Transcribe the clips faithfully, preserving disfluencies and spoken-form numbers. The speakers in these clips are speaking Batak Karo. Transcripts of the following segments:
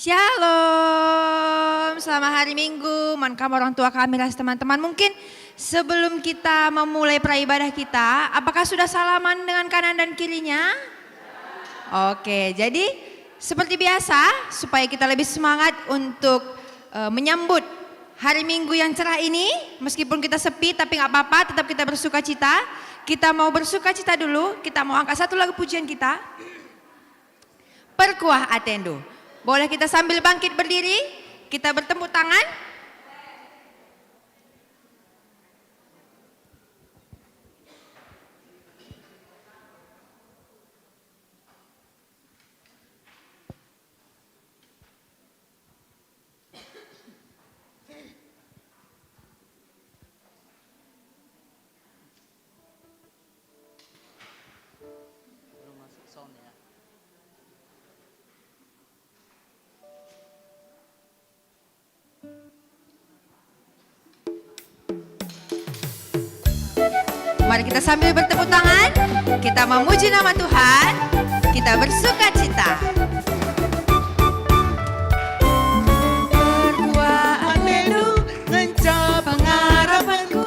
Shalom, selamat hari Minggu, man kam orang tua kami ras teman-teman. Mungkin sebelum kita memulai peraibadah kita, apakah sudah salaman dengan kanan dan kirinya? Oke, jadi seperti biasa, supaya kita lebih semangat untuk, eh, menyambut hari Minggu yang cerah ini, meskipun kita sepi, tapi nggak apa-apa, tetap kita bersuka cita. Kita mau bersuka cita dulu, kita mau angkat satu lagu pujian kita. Perkuah atendu. Boleh kita sambil bangkit berdiri, kita bertepuk tangan. Belum masuk sound ya. Mari kita sambil bertepuk tangan, kita memuji nama Tuhan, kita bersuka cita. Perkuah atendu ngenca pengarapenku,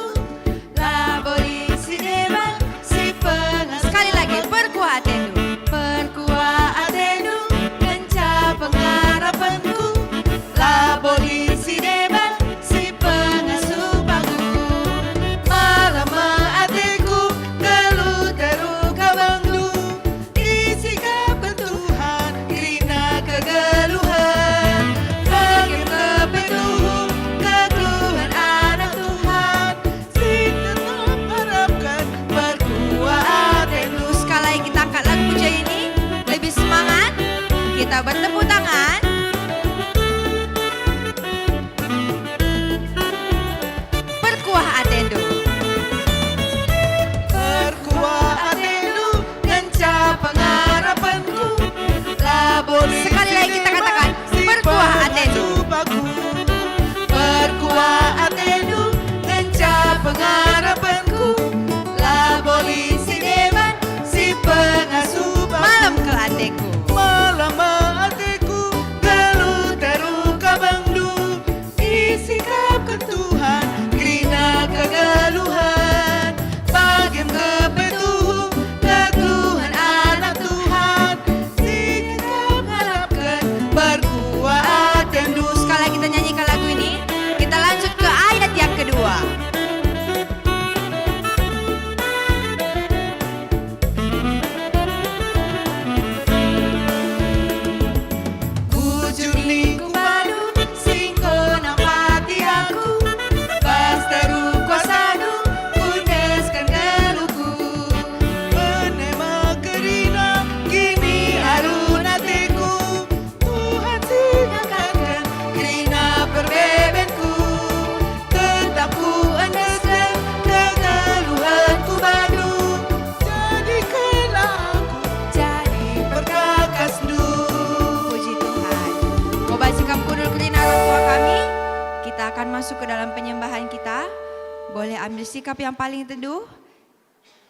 labo lit si deban si pengasup. Sekali lagi, perkuah atendu. Perkuah atendu ngenca pengarapenku, labo lit si deban si pengasup aku. Malem me ateku, nggeluh teruh kabangdu. Isikapken Tuhan kerina kegeluhen, bage pe tuhu kegeluhen anak Tuhan, si tetap ngarapken perkuah atendu. Sekalai kita angkat lagu puja ini, lebih semangat, kita bertepuk tangan. Perkuah atendu. Perkuah atendu ngenca pengarapenku, labo lit. Sekali lagi kita katakan, si perkuah atendu. Perkuah atendu ngenca pengarapenku, labo lit si deban si pengasup aku. Malem kal ateku. Malem me ateku, nggeluh teruh kabangdu. Isikapken Tuhan kerina kegeluhen, bage pe tuhu kegeluhen anak Tuhan, si tetap ngarapken perkuah atendu. Sekali lagi kita nyanyikan lagu ini, kita lanjut ke ayat yang kedua. Bujur lit ku bandu, si enggo nampati aku, bas teruh kuasaNdu, ku endesken geluhku. Bene me kerina, kiniarun ateku, Tuhan si ngangkatken kerina perbebenku. Tetap ku endesken kegeluhenku bandu, jadikenlah aku jadi perkakasNdu. Puji Tuhan. Maba sikap kundul kerina orang tua kami, kita akan masuk ke dalam penyembahan kita. Boleh ambil sikap yang paling teduh,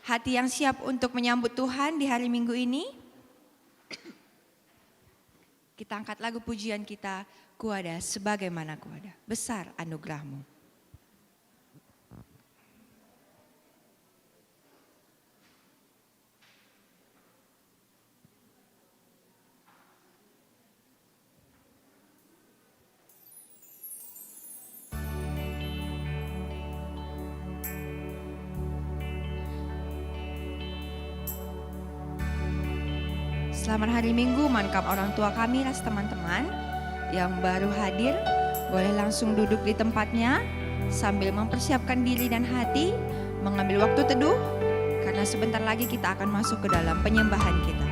hati yang siap untuk menyambut Tuhan di hari Minggu ini. Kita angkat lagu pujian kita, Kuada sebagaimana Kuada. Besar anugerah-Mu. Selamat hari Minggu man kam orang tua kami ras teman-teman yang baru hadir. Boleh langsung duduk di tempatnya sambil mempersiapkan diri dan hati, mengambil waktu teduh, karena sebentar lagi kita akan masuk ke dalam penyembahan kita.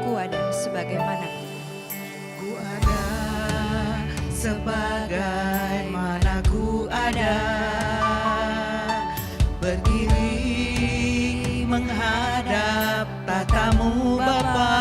Kuada sebagaimana Kuada sebagaimana Kuada, berdiri menghadap tatamu, Bapa.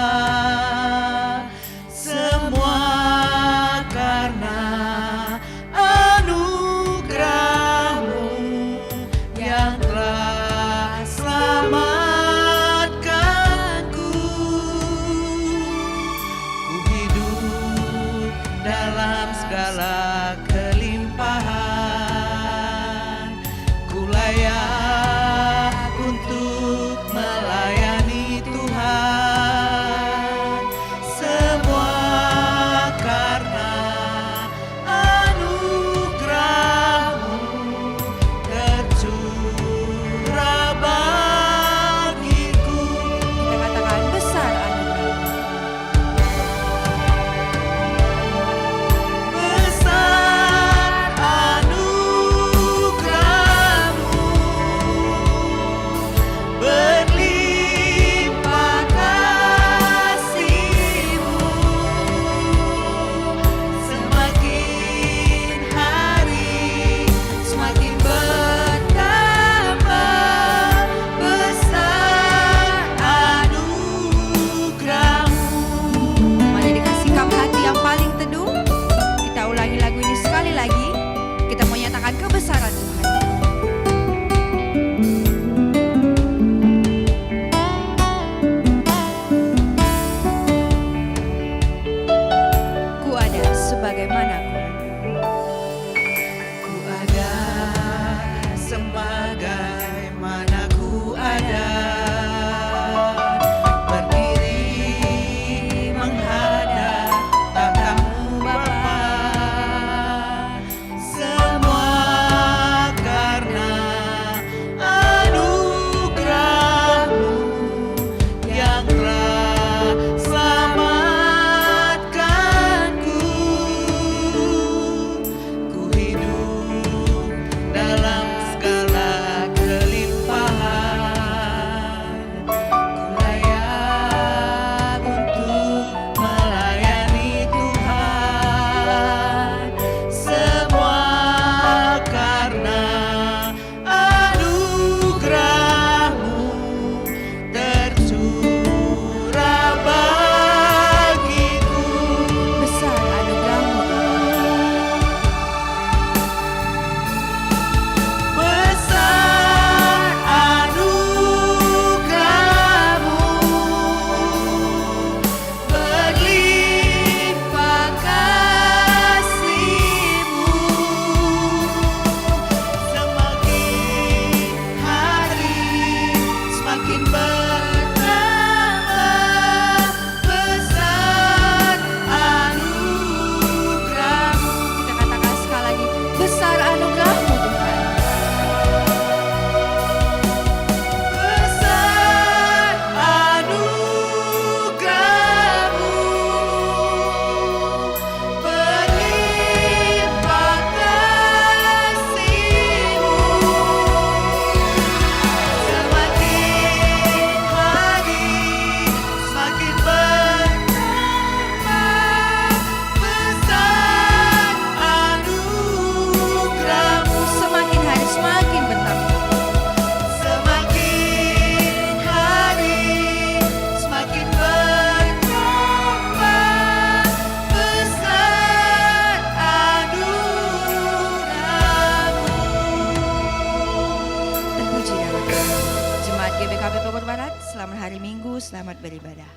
Selamat beribadah.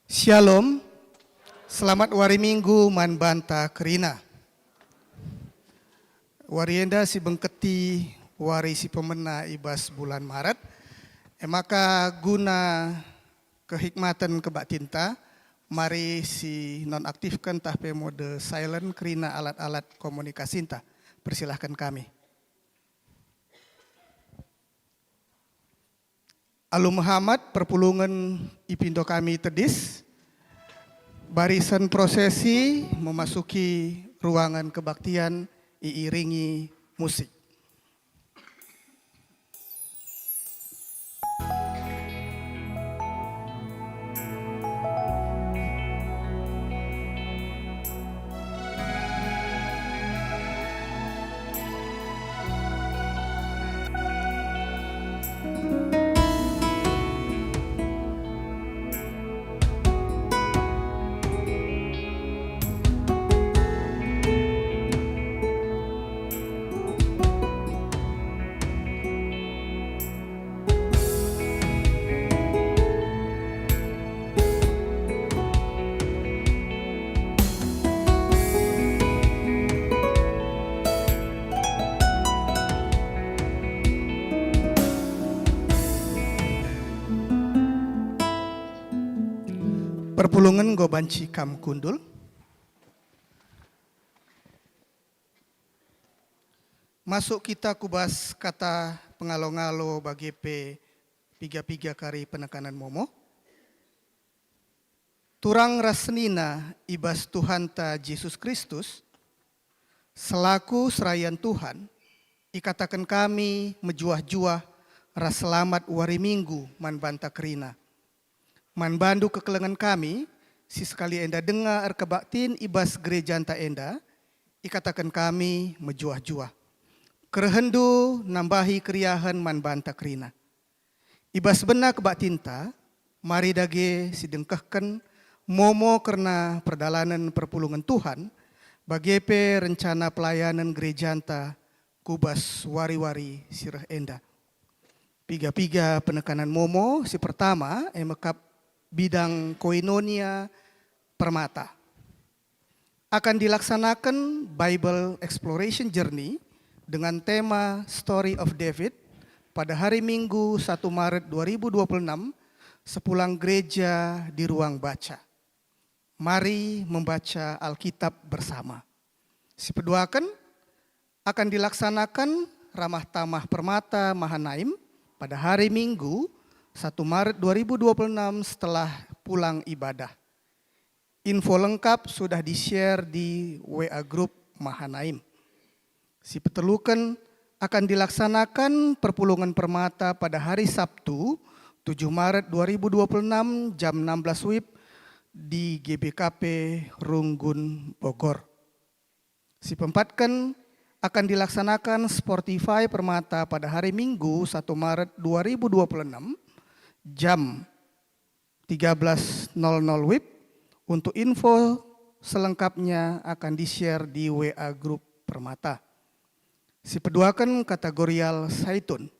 Shalom. Selamat wari Minggu man banta kerina. Wari enda sibengketi wari si pemena i bas bulan Maret. E maka guna kehikmaten kebaktinta, mari sinonaktifken tah pe mode silent kerina alat-alat komunikasinta. Persilahken kami. Alu mehamat perpulungen ipindo kami tedis, barisen prosesi memasuki ruangan kebaktian iiringi musik. Perpulungen enggo banci kam kundul. Masuk kita ku bas kata pengalo-ngalo bage pe piga-piga kari penekanen momo. Turang ras senina i bas Tuhanta Jesus Kristus, selaku serayan Tuhan, ikataken kami mejuah-juah ras selamat wari Minggu man banta kerina. Man bandu kekelengen kami, si sekali enda denga erkebaktin i bas gerejanta enda, ikataken kami mejuah-juah. Kerehenndu nambahi keriahen man banta kerina. I bas bena kebaktinta, mari dage sidengkehken momo kerna perdalanen perpulungen Tuhan, bage pe rencana pelayanen gerejanta ku bas wari-wari si reh enda. Piga-piga penekanan momo, si pertama, e mekap bidang koinonia permata. Akan dilaksanaken Bible Exploration Journey dengan tema Story of David pada hari Minggu, satu Maret dua ribu dua puluh enam, sepulang gereja di ruang baca. Mari membaca Alkitab bersama. Sipeduaken akan dilaksanaken Ramah Tamah Permata Mahanaim pada hari Minggu, satu Maret dua ribu dua puluh enam, setelah pulang ibadah. Info lengkap sudah di-share di W A Group Mahanaim. Sipeteluken akan dilaksanaken perpulungen permata pada hari Sabtu, tujuh Maret dua ribu dua puluh enam, jam enam belas wib di G B K P Runggun, Bogor. Sipeempatken akan dilaksanaken Sportify Permata pada hari Minggu, satu Maret dua ribu dua puluh enam, jam tiga belas nol nol wib. Untuk info selengkapnya akan di-share di W A Group Permata. Sipeduaken kategorial Saitun.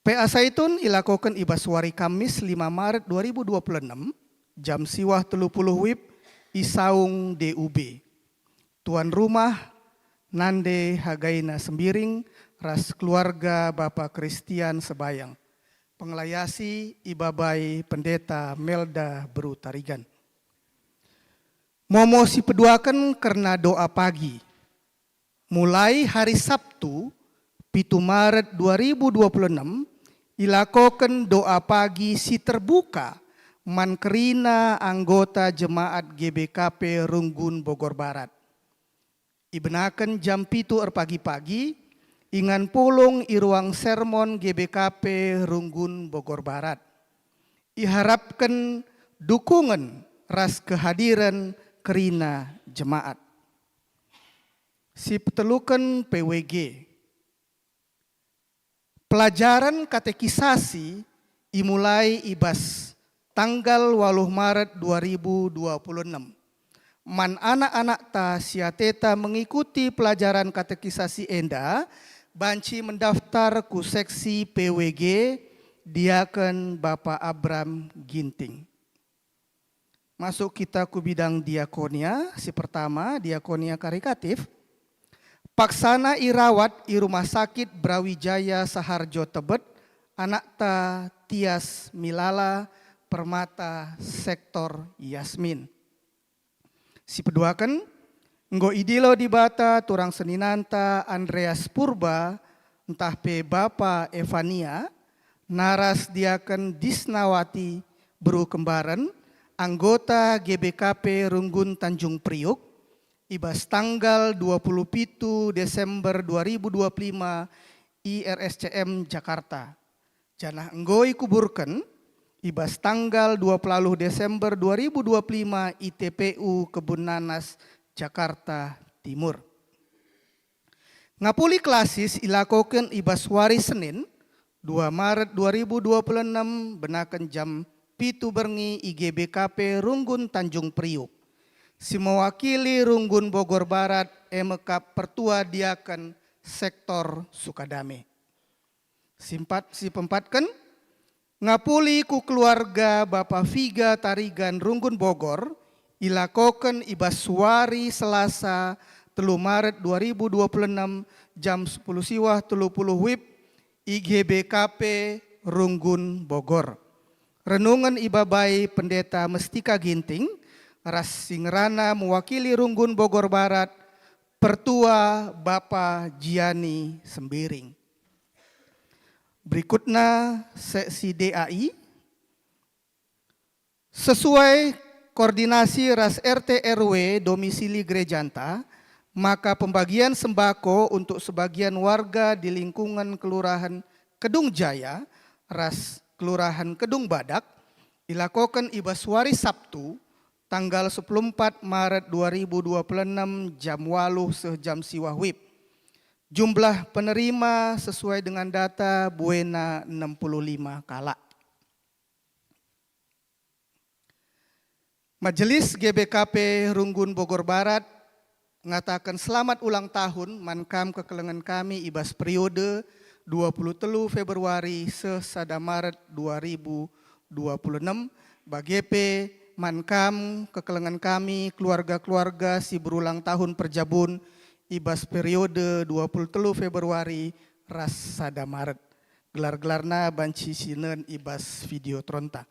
P A Saitun ilakoken i bas wari Kamis, lima Maret dua ribu dua puluh enam, jam siwah telu puluh wib i Saung D U B. Tuan rumah, Nande Hagaina Sembiring ras keluarga Bapa Kristian Sebayang. Pengelayasi ibabai Pendeta Melda Beru Tarigan. Momo sipeduaken kerna doa pagi. Mulai hari Sabtu, pitu Maret dua ribu dua puluh enam, ilakoken doa pagi si terbuka man kerina anggota jemaat G B K P Runggun, Bogor Barat. Ibenaken jam pitu erpagi-pagi, ingan pulung i ruang sermon G B K P Runggun, Bogor Barat. Iharapken dukungen ras kehadiren kerina jemaat. Sipeteluken P W G. Pelajaren katekisasi imulai i bas tanggal waluh Maret dua ribu dua puluh enam. Man anak-anakta si ateta mengikuti pelajaran katekisasi enda, Banci mendaftar ku seksi P W G, Diaken Bapa Abram Ginting. Masuk kita ku bidang diakonia. Si pertama, diakonia karitatif. Paksana irawat i Rumah Sakit Brawijaya Saharjo Tebet, anakta Tias Milala Permata sektor Yasmin. Si peduaken, enggo idilo Dibata turang seninanta Andreas Purba ntah pe Bapa Evania, naras Diaken Disnawati beru Kembaren, anggota G B K P Runggun Tanjung Priuk, i bas tanggal dua puluh pitu Desember dua ribu dua puluh lima i R S C M Jakarta. Janah enggo ikuburken i bas tanggal dua puluh Desember dua ribu dua puluh lima i T P U Kebun Nanas, Jakarta Timur. Ngapuli klasis ilakoken i bas wari Senin, dua Maret dua ribu dua puluh enem, benaken jam pitu berngi i G B K P Runggun Tanjung Priuk. Si mewakili Runggun Bogor Barat e me kap Pertua Diaken Sektor Sukadame. Simpat, si peempatken, ngapuli ku keluarga Bapa Figa Tarigan Runggun Bogor, ilakoken i bas wari Selasa, telu Maret dua ribu dua puluh enem, jam sepuluh siwah telu puluh wib, i G B K P Runggun Bogor. Renungen ibabai Pendeta Mestika Ginting, ras si ngerana mewakili Runggun Bogor Barat, Pertua Bapa Jiani Sembiring. Berikutna, seksi D A I. Sesuai koordinasi ras R T R W domisili gerejanta, maka pembagian sembako untuk sebagian warga di lingkungan Kelurahan Kedung Jaya ras Kelurahan Kedung Badak ilakoken i bas wari Sabtu, tanggal sepuluh empat Maret dua ribu dua puluh enam, jam waluh seh jam siwah wib. Jumlah penerima sesuai dengan data buena enam puluh lima kalak. Majelis G B K P Runggun Bogor Barat ngataken selamat ulang tahun man kam kekelengen kami i bas periode dua puluh telu Februari seh sada Maret dua ribu dua puluh enam, bage pe man kam kekelengen kami keluarga-keluarga si berulang tahun perjabun i bas periode dua puluh telu Februari ras sada Maret. Gelar-gelarna banci sinen i bas video teronta.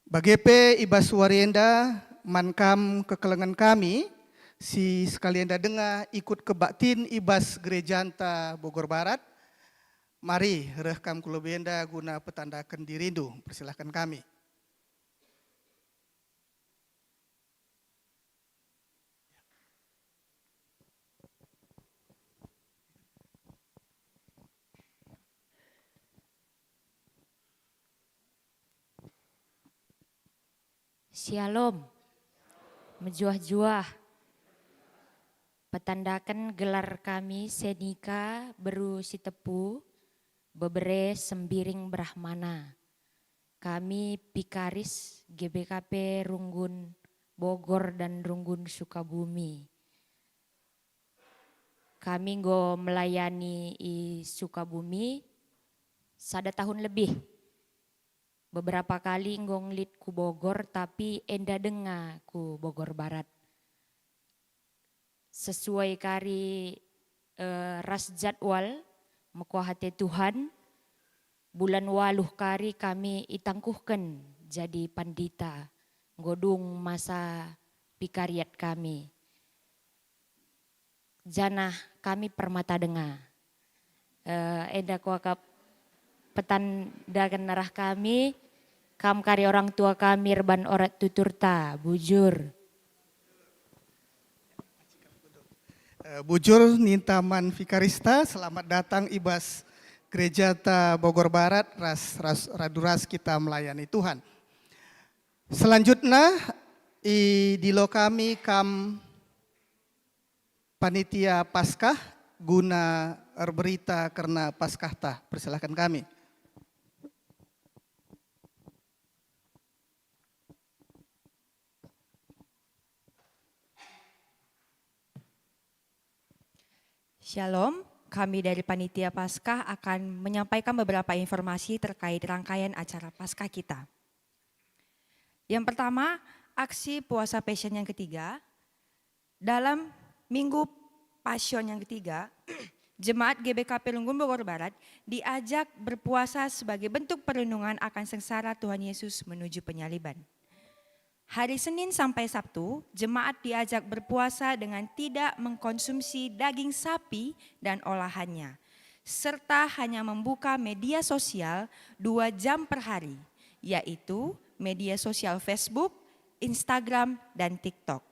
Bage pe i bas wari enda, man kam kekelengen kami, si sekali enda denga ikut kebaktin i bas gerejanta Bogor Barat, mari reh kam ku lebe enda guna petandaken dirindu. Persilahken kami. Syalom. Mejuah-juah. Petandaken gelar kami Senika Beru Sitepu, bebere Sembiring Brahmana. Kami Pikaris G B K P Runggun Bogor dan Runggun Sukabumi. Kami enggo melayani i Sukabumi sada tahun lebih. Beberapa kali enggo ngelit ku Bogor, tapi enda denga ku Bogor Barat. Sesuai kari, eh, ras jadwal, mekuah ate Tuhan, bulan waluh kari kami itangkuhken jadi pandita, enggo dung masa pikariat kami. Janah kami permata denga. Eh, enda kuakap petandaken arah kami, kam kari orang tua kami erban orat tuturta, bujur. Eh, bujur ninta man Vikarista, selamat datang i bas Gerejata Bogor Barat, ras, ras, radu ras kita melayani Tuhan. Selanjutna, idilo kami kam panitia Paskah guna erberita kerna Paskahta. Persilahkan kami. Shalom, kami dari Panitia Paskah akan menyampaikan beberapa informasi terkait rangkaian acara Paskah kita. Yang pertama, aksi puasa Passion yang ketiga. Dalam Minggu Passion yang ketiga, Jemaat G B K P Runggun Bogor Barat diajak berpuasa sebagai bentuk perenungan akan sengsara Tuhan Yesus menuju penyaliban. Hari Senin sampai Sabtu, jemaat diajak berpuasa dengan tidak mengkonsumsi daging sapi dan olahannya, serta hanya membuka media sosial dua jam per hari, yaitu media sosial Facebook, Instagram, dan TikTok.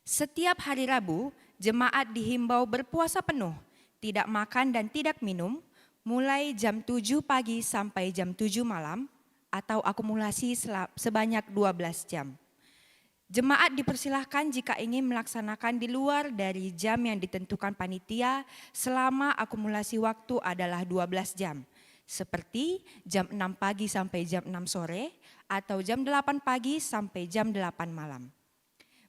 Setiap hari Rabu, jemaat dihimbau berpuasa penuh, tidak makan dan tidak minum, mulai jam tujuh pagi sampai jam tujuh malam, atau akumulasi sela-, sebanyak dua belas jam. Jemaat dipersilahkan jika ingin melaksanakan di luar dari jam yang ditentukan panitia selama akumulasi waktu adalah dua belas jam, seperti jam enam pagi sampai jam enam sore atau jam delapan pagi sampai jam delapan malam.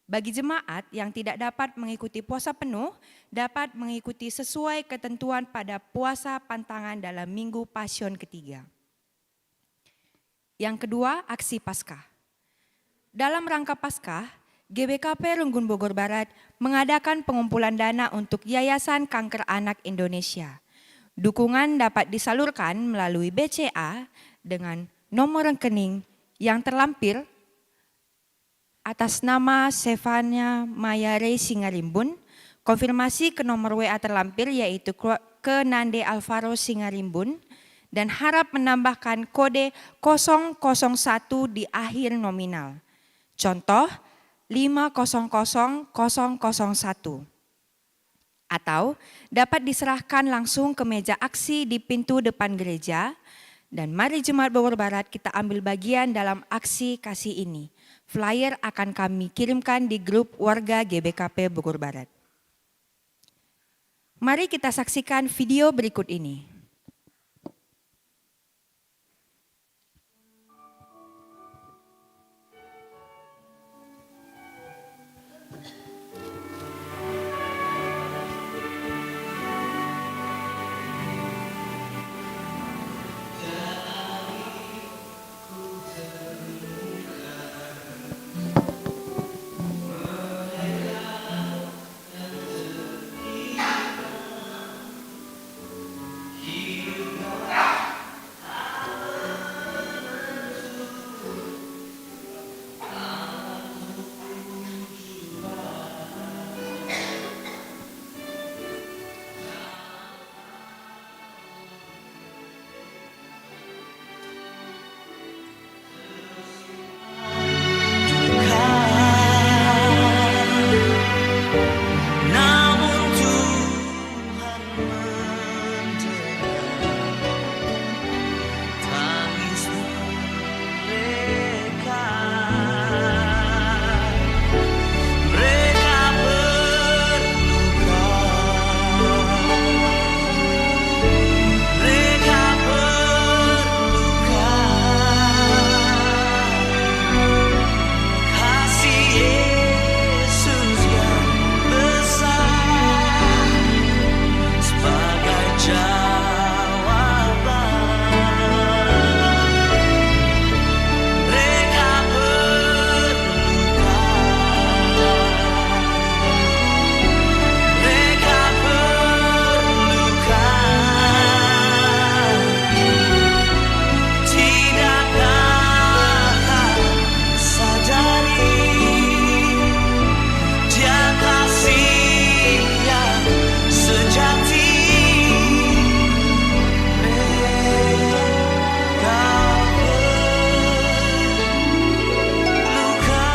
Bagi jemaat yang tidak dapat mengikuti puasa penuh, dapat mengikuti sesuai ketentuan pada puasa pantangan dalam Minggu Passion ketiga. Yang kedua, aksi Paskah. Dalam rangka Paskah, G B K P Runggun Bogor Barat mengadakan pengumpulan dana untuk Yayasan Kanker Anak Indonesia. Dukungan dapat disalurkan melalui B C A dengan nomor rekening yang terlampir atas nama Sevania Maya Rey Singarimbun, konfirmasi ke nomor W A terlampir, yaitu ke, ke Nande Alvaro Singarimbun, dan harap menambahkan kode kosong kosong satu di akhir nominal. Contoh, lima kosong kosong kosong kosong satu. Atau dapat diserahkan langsung ke meja aksi di pintu depan gereja. Dan mari Jemaat Bogor Barat kita ambil bagian dalam aksi kasih ini. Flyer akan kami kirimkan di grup warga G B K P Bogor Barat. Mari kita saksikan video berikut ini. Namun Tuhan mendengar tangis mereka. Mereka berluka. Mereka berluka. Kasih Yesus yang besar sebagai jawaban. Mereka berluka. Mereka berluka. Tidakkah kau sadari, Dia kasih yang sejati? Mereka berluka.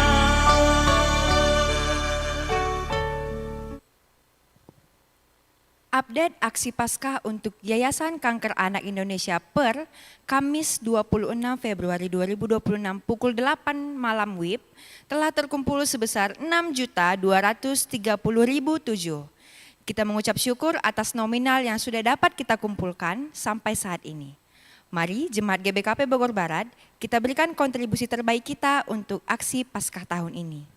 Update aksi Paskah untuk Yayasan Kanker Anak Indonesia per Kamis dua puluh enam Februari dua ribu dua puluh enam pukul delapan malam W I B telah terkumpul sebesar enam juta dua ratus tiga puluh ribu tujuh. Kita mengucap syukur atas nominal yang sudah dapat kita kumpulkan sampai saat ini. Mari, Jemaat G B K P Bogor Barat, kita berikan kontribusi terbaik kita untuk aksi Paskah tahun ini.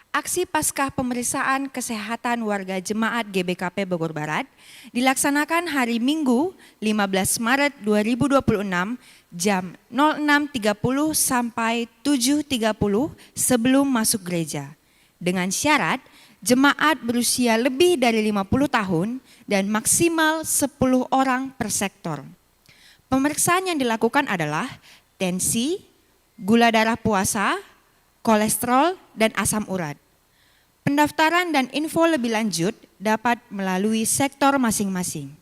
Aksi Paskah pemeriksaan kesehatan warga jemaat G B K P Bogor Barat dilaksanakan hari Minggu, lima belas Maret dua ribu dua puluh enam, jam nol enam tiga puluh sampai tujuh tiga puluh sebelum masuk gereja. Dengan syarat, jemaat berusia lebih dari lima puluh tahun dan maksimal sepuluh orang per sektor. Pemeriksaan yang dilakukan adalah tensi, gula darah puasa, kolesterol, dan asam urat. Pendaftaran dan info lebih lanjut dapat melalui sektor masing-masing.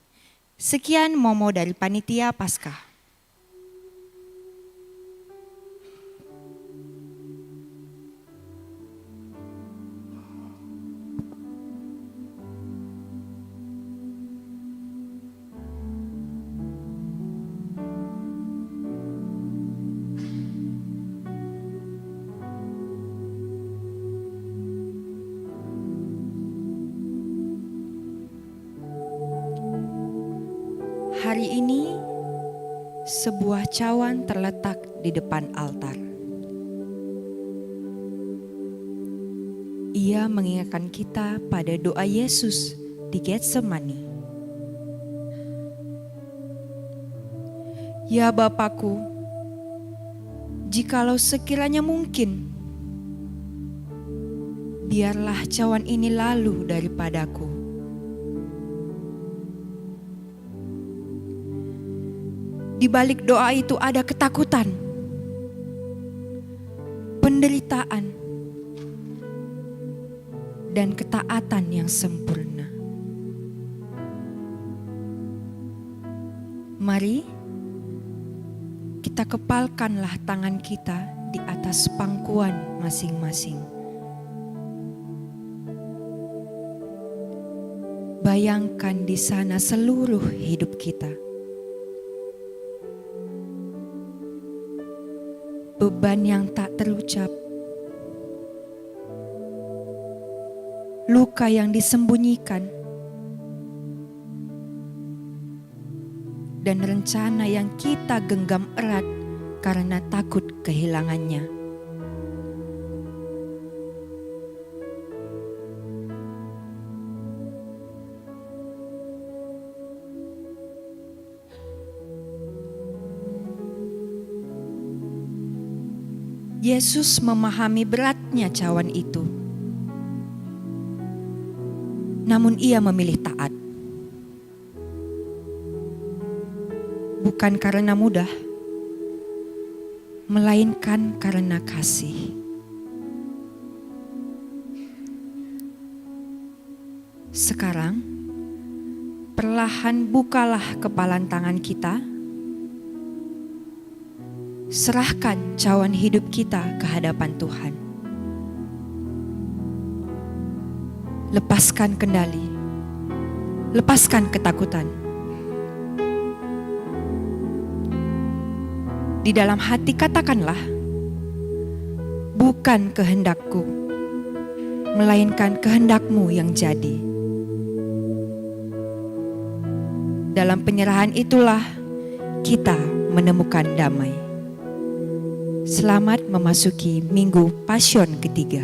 Sekian momo dari Panitia Paskah. Hari ini, sebuah cawan terletak di depan altar. Ia mengingatkan kita pada doa Yesus di Getsemani. Ya Bapakku, jikalau sekiranya mungkin, biarlah cawan ini lalu daripadaku. Di balik doa itu ada ketakutan, penderitaan, dan ketaatan yang sempurna. Mari, kita kepalkanlah tangan kita di atas pangkuan masing-masing. Bayangkan di sana seluruh hidup kita. Beban yang tak terucap, luka yang disembunyikan, dan rencana yang kita genggam erat karena takut kehilangannya. Yesus memahami beratnya cawan itu. Namun Ia memilih taat. Bukan karena mudah, melainkan karena kasih. Sekarang, perlahan bukalah kepalan tangan kita. Serahkan cawan hidup kita ke hadapan Tuhan. Lepaskan kendali. Lepaskan ketakutan. Di dalam hati katakanlah, "Bukan kehendakku, melainkan kehendak-Mu yang jadi." Dalam penyerahan itulah kita menemukan damai. Selamat memasuki Minggu Pasion ketiga.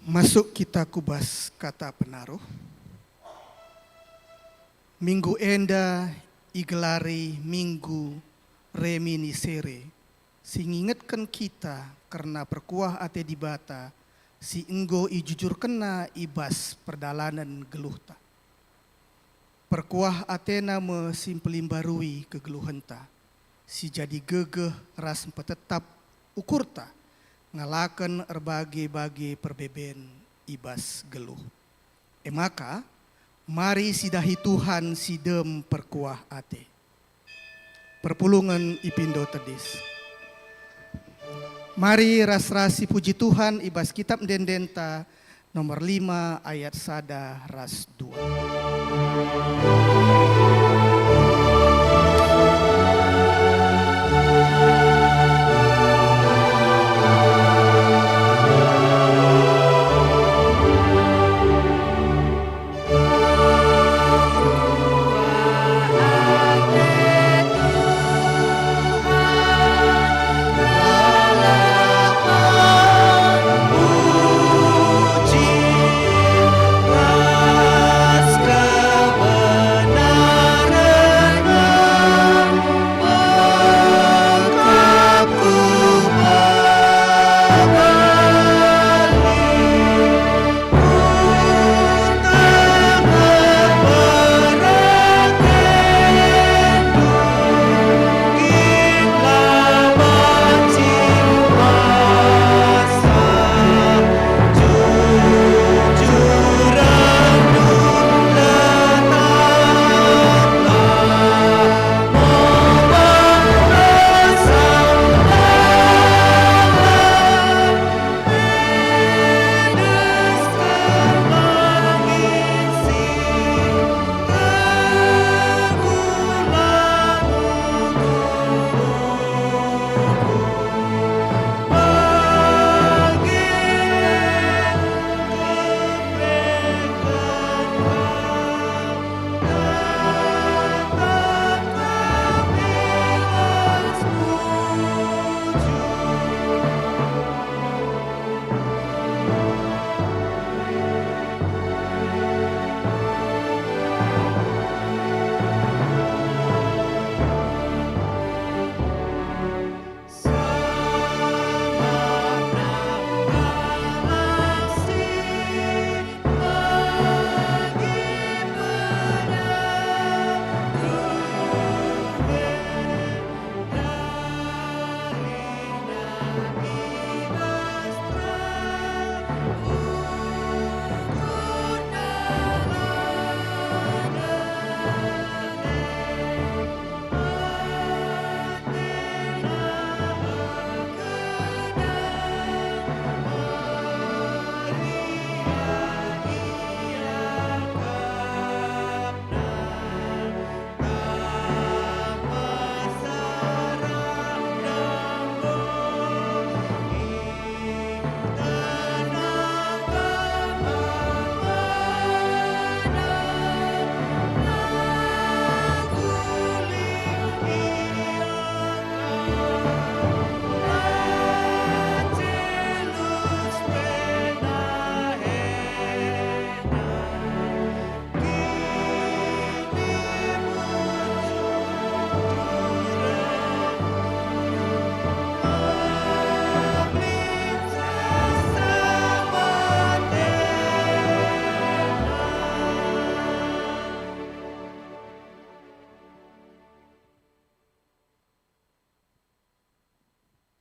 Masuk kita ku bas kata penaruh. Minggu enda igelari Minggu Reminiscere, si ngingetken kita kerna perkuah ate Dibata si enggo ijujurkenNa i bas perdalanen geluhta. Perkuah ateNa me si mpelimbarui kegeluhenta, si jadi gegeh ras mpetetap ukurta ngalaken erbage-bage perbeben i bas geluh. E maka, mari sidahi Tuhan si dem perkuah ate. Perpulungen ipindo tedis. Mari ras-ras sipuji Tuhan i bas Kitap Ende-endenta nomor lima ayat sada ras dua.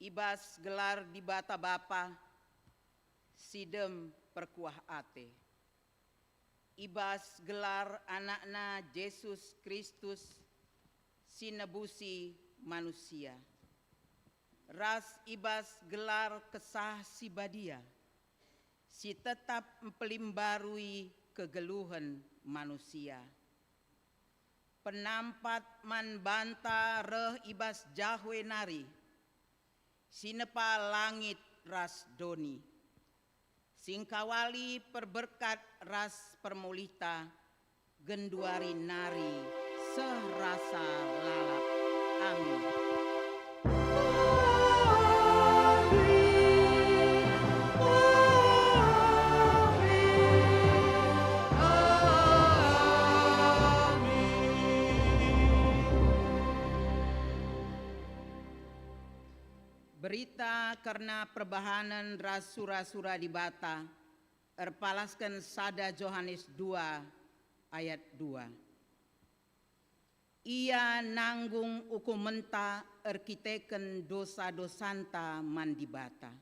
I bas gelar Dibata Bapa, si dem perkuah ate. I bas gelar AnakNa Jesus Kristus, si nebusi manusia. Ras i bas gelar Kesah Si Badia, si tetap mpelimbarui kegeluhen manusia. Penampat man banta reh i bas Jahwe nari, si nepa langit ras doni, si ngkawali perberkat ras permulihta, genduari nari seh rasa lalap. Amin. Berita kerna perbahanen ras sura-sura Dibata erpalasken sada Johanes dua ayat dua. Ia nanggung ukumenta erkiteken dosa-dosanta man Dibata,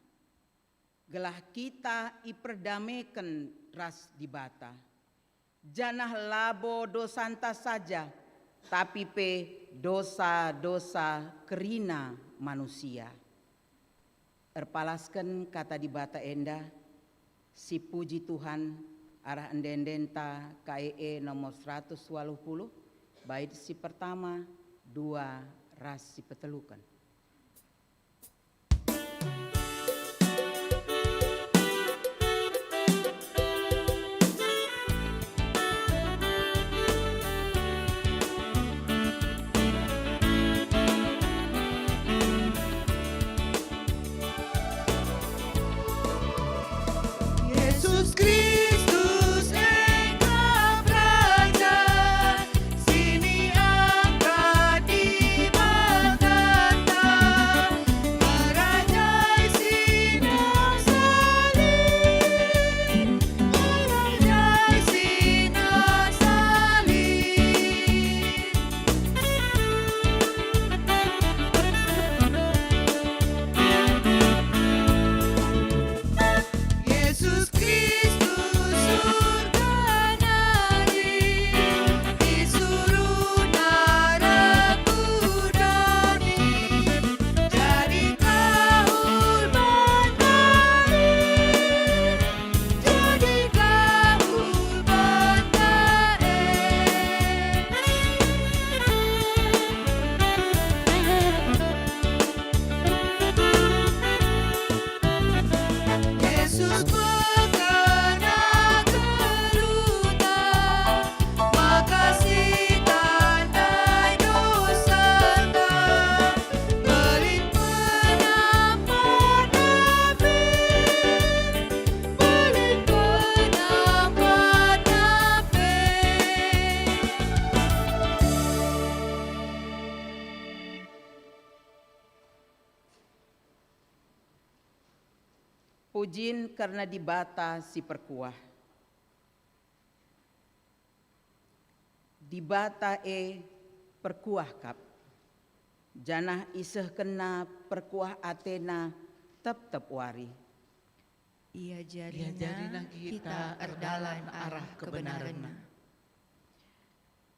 gelah kita iperdameken ras Dibata, janah labo dosanta saja, tapi pe dosa-dosa kerina manusia. Erpalasken Kata Dibata enda, sipuji Tuhan, arah ende-endenta K E E nomor seratus waluh puluh, bait si pertama, dua, ras si peteluken. Jesus Kristus engkap Raja, si niangkat Dibata, merajai si nasa lit, merajai si nasa lit. Jesus Kristus surga nari, disuruhNa reh ku doni, jadi kahul banta e, jadi kahul banta e. Jesus pekena geluhta, maka si tandai dosanta, mbelin penamparna pe, mbelin penamparna pe. Pujin kerna Dibata si perkuah. Dibata e perkuah kap, janah isehkenNa perkuah ateNa tep-tep wari. Iajarina kita erdalan arah kebenarenNa.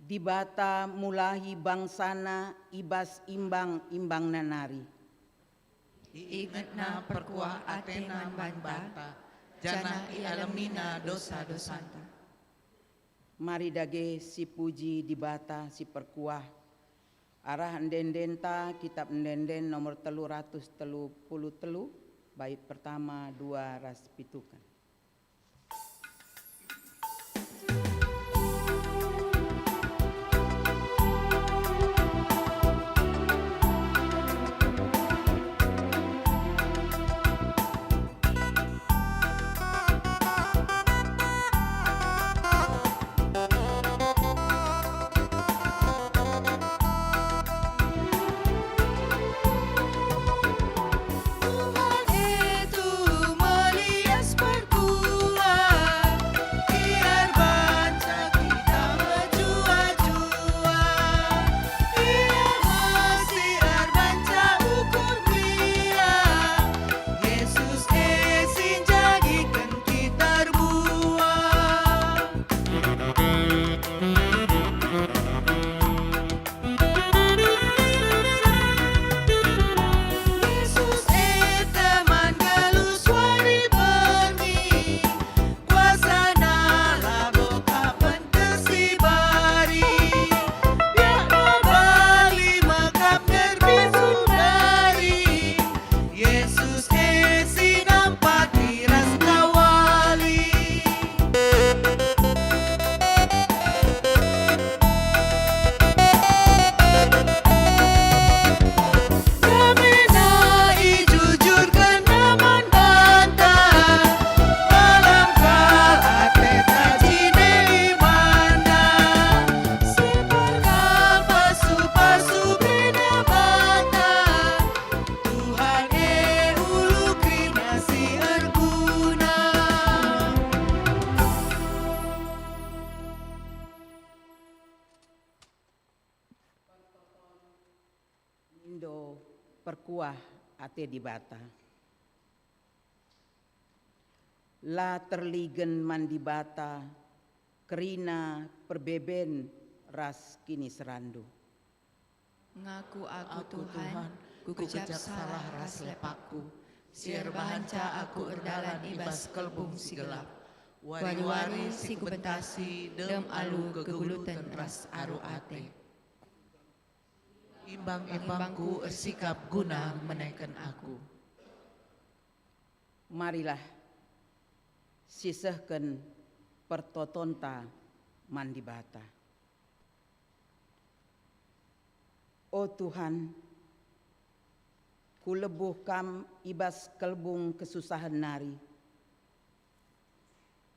Dibata mulahi bangsaNa i bas imbang-imbangNa nari. IingetNa perkuah ateNa man banta, janah ialemiNa dosa-dosanta. Mari dage sipuji Dibata si perkuah. Arah ende-endenta, Kitab Ende-enden nomor telu ratus telu puluh telu, bait pertama, dua, ras pituken. Tuhan itu melias perkataanNa. Kuah ate Dibata. La terligen man Dibata kerina perbeben ras kiniseranndu. Ngaku aku, Aku, Tuhan, Tuhan, kukejap salah ras lepakku, si erbahanca aku erdalan i bas kelbung si gelap. Wari-wari si kubentasi dem alu keguluten ras aru ate. Imbang-imbangku ersikap guna meneken aku. Marilah, sisehken pertotonta man Dibata. O Tuhan, kulebuh Kam i bas kelbung kesusahen nari.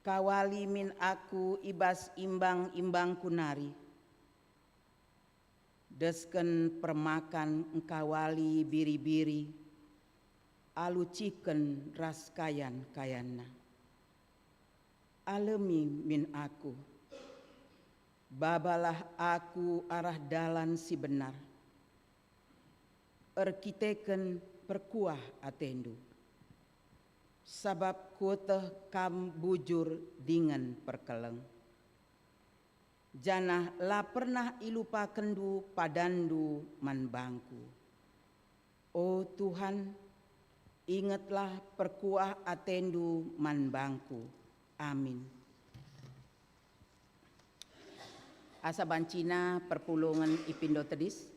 Kawali min aku i bas imbang-imbangku nari. Desken permakan engkawali biri-biri, alu ciken ras kayan-kayanna. Alemi min aku. Babalah aku arah dalan si benar, erkiteken perkuah atendu. Sabap kueteh Kam bujur dingen perkeleng, janah la pernah ilupakenndu padanndu man bangku. O Tuhan, ingetlah perkuah atendu man bangku. Amin. Asa bancina perpulungen ipindo tedis.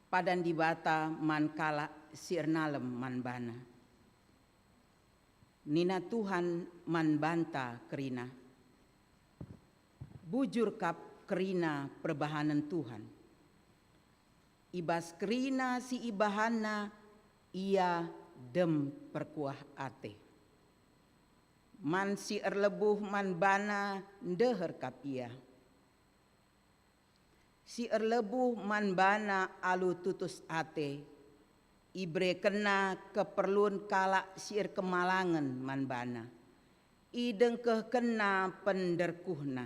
Padan Dibata man kalak si ernalem man baNa. Nina Tuhan man banta kerina, "Bujur kap kerina perbahanen Tuhan. I bas kerina si ibahanNa ia dem perkuah ate. Man si erlebuh man baNa ndeher kap ia. Si erlebuh man baNa alu tutus ate, iberekenNa keperlun kalak si erkemalangen man baNa. IdengkehkenNa penderkuhNa,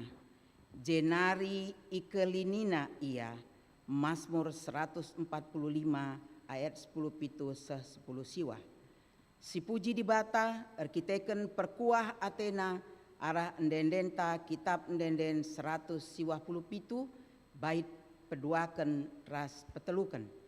jenari ikelininNa ia." Masmur seratus empat puluh lima ayat sepuluh pitu seh sepuluh siwah. Sipuji Dibata erkiteken perkuah ateNa arah ende-endenta Kitap Ende-enden seratus siwah puluh pitu, bait peduaken ras peteluken.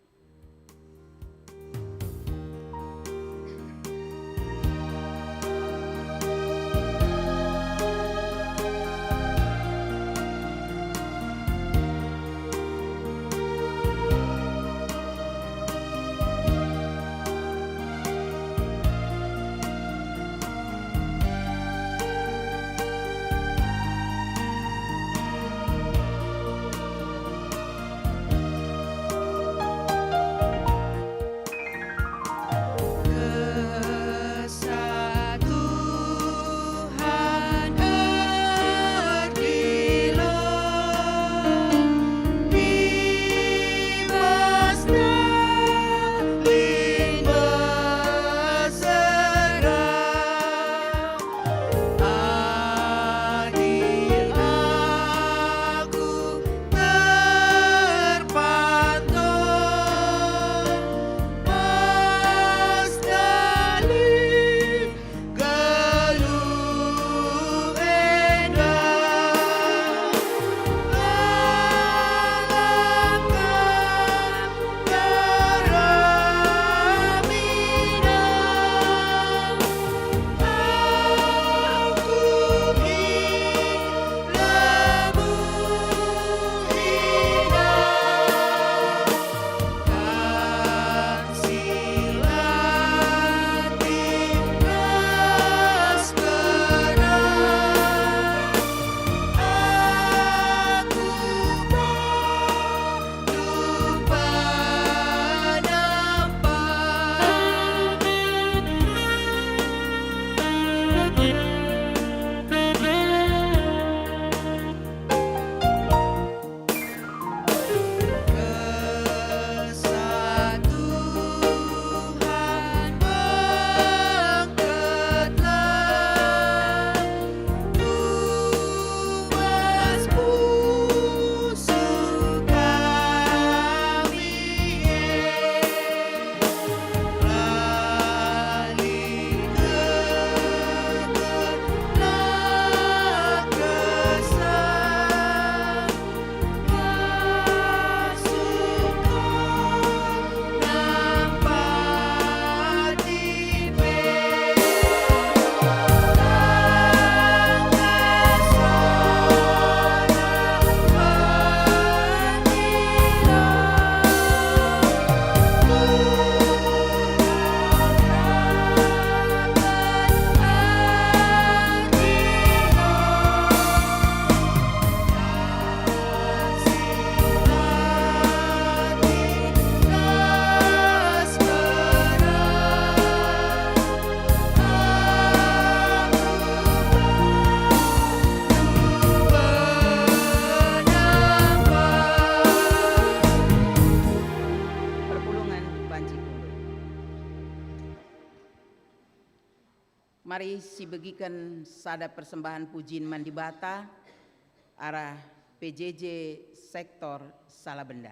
Mari sibegiken sada persembahen pujin man Dibata arah P J J sektor Salabenda.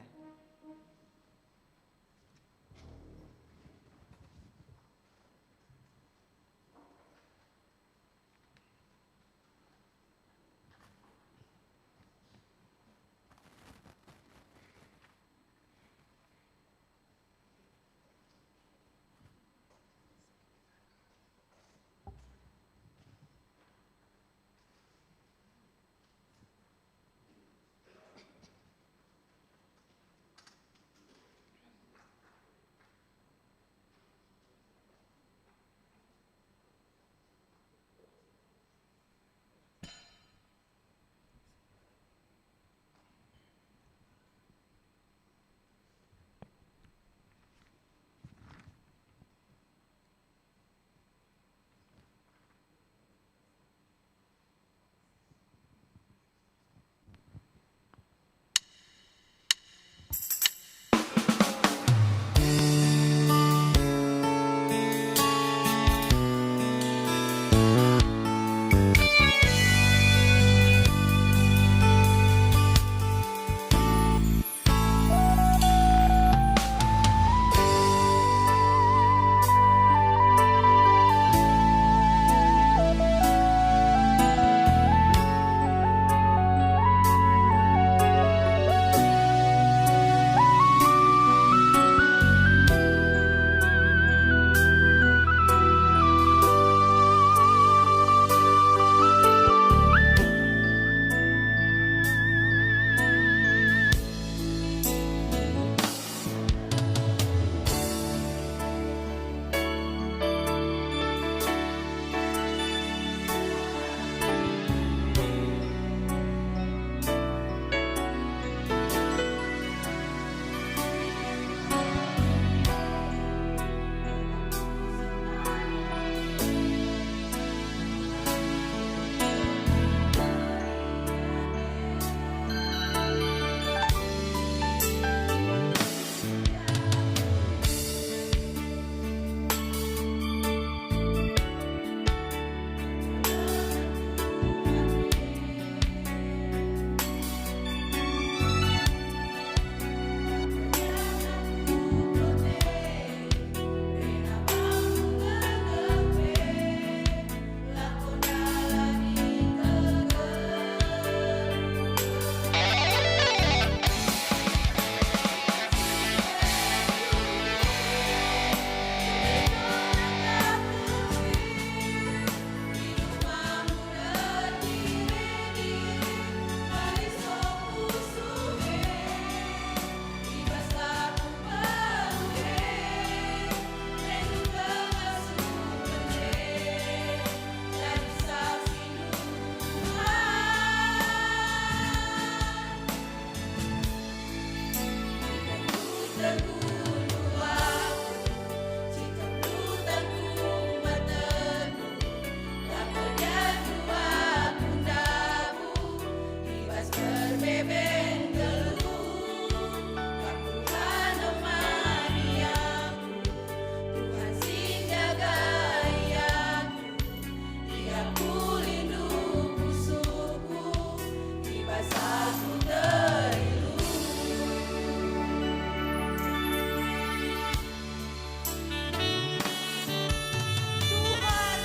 Tuhan,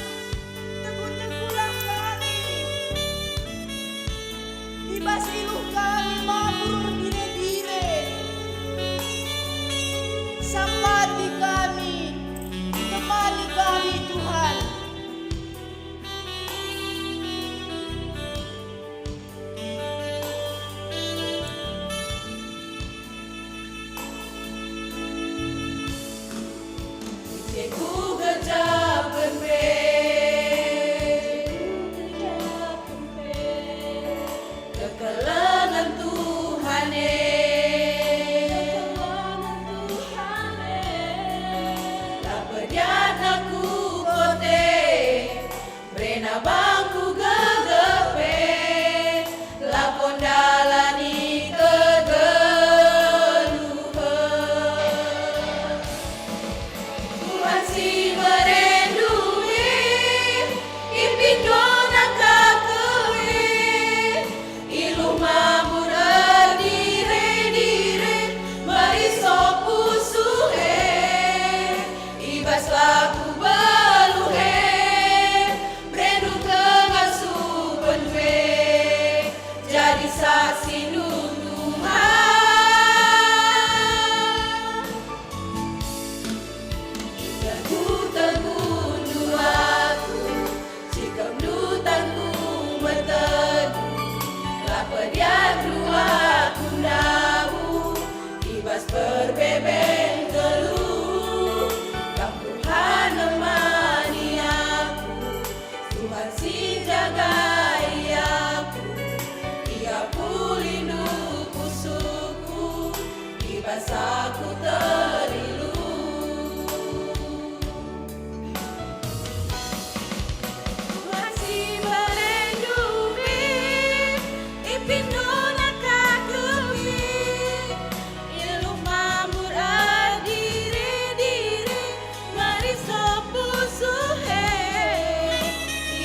teguh-teguhlah kami. I bas iluh kami mabur ergire-gire. Sapati kami, temani kami, Tuhan. Kekelengen Tuhan e. Rasaku terilu. Tuhan si berendu mi, ipindu naka kemi, iluh mambur erdiri-diri, mari sopu suhe,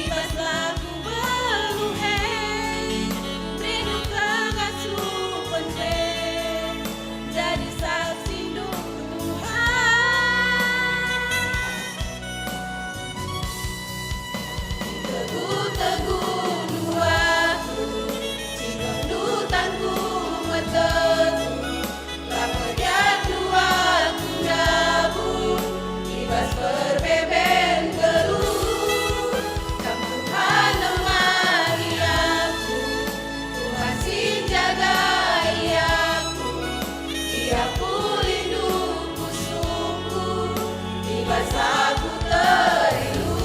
ibas lagu beluhe, rindu kengasupen pe, jadi saksindu Tuhan. Tegu-tegu nuaku, ciga ndutanku metetu, la pejat nuaku ndabuh, ibas perbeben geluh. Kam Tuhan nemani aku, Tuhan si njagai aku, Ia pulindu kusungkuh, ibas aku terilu.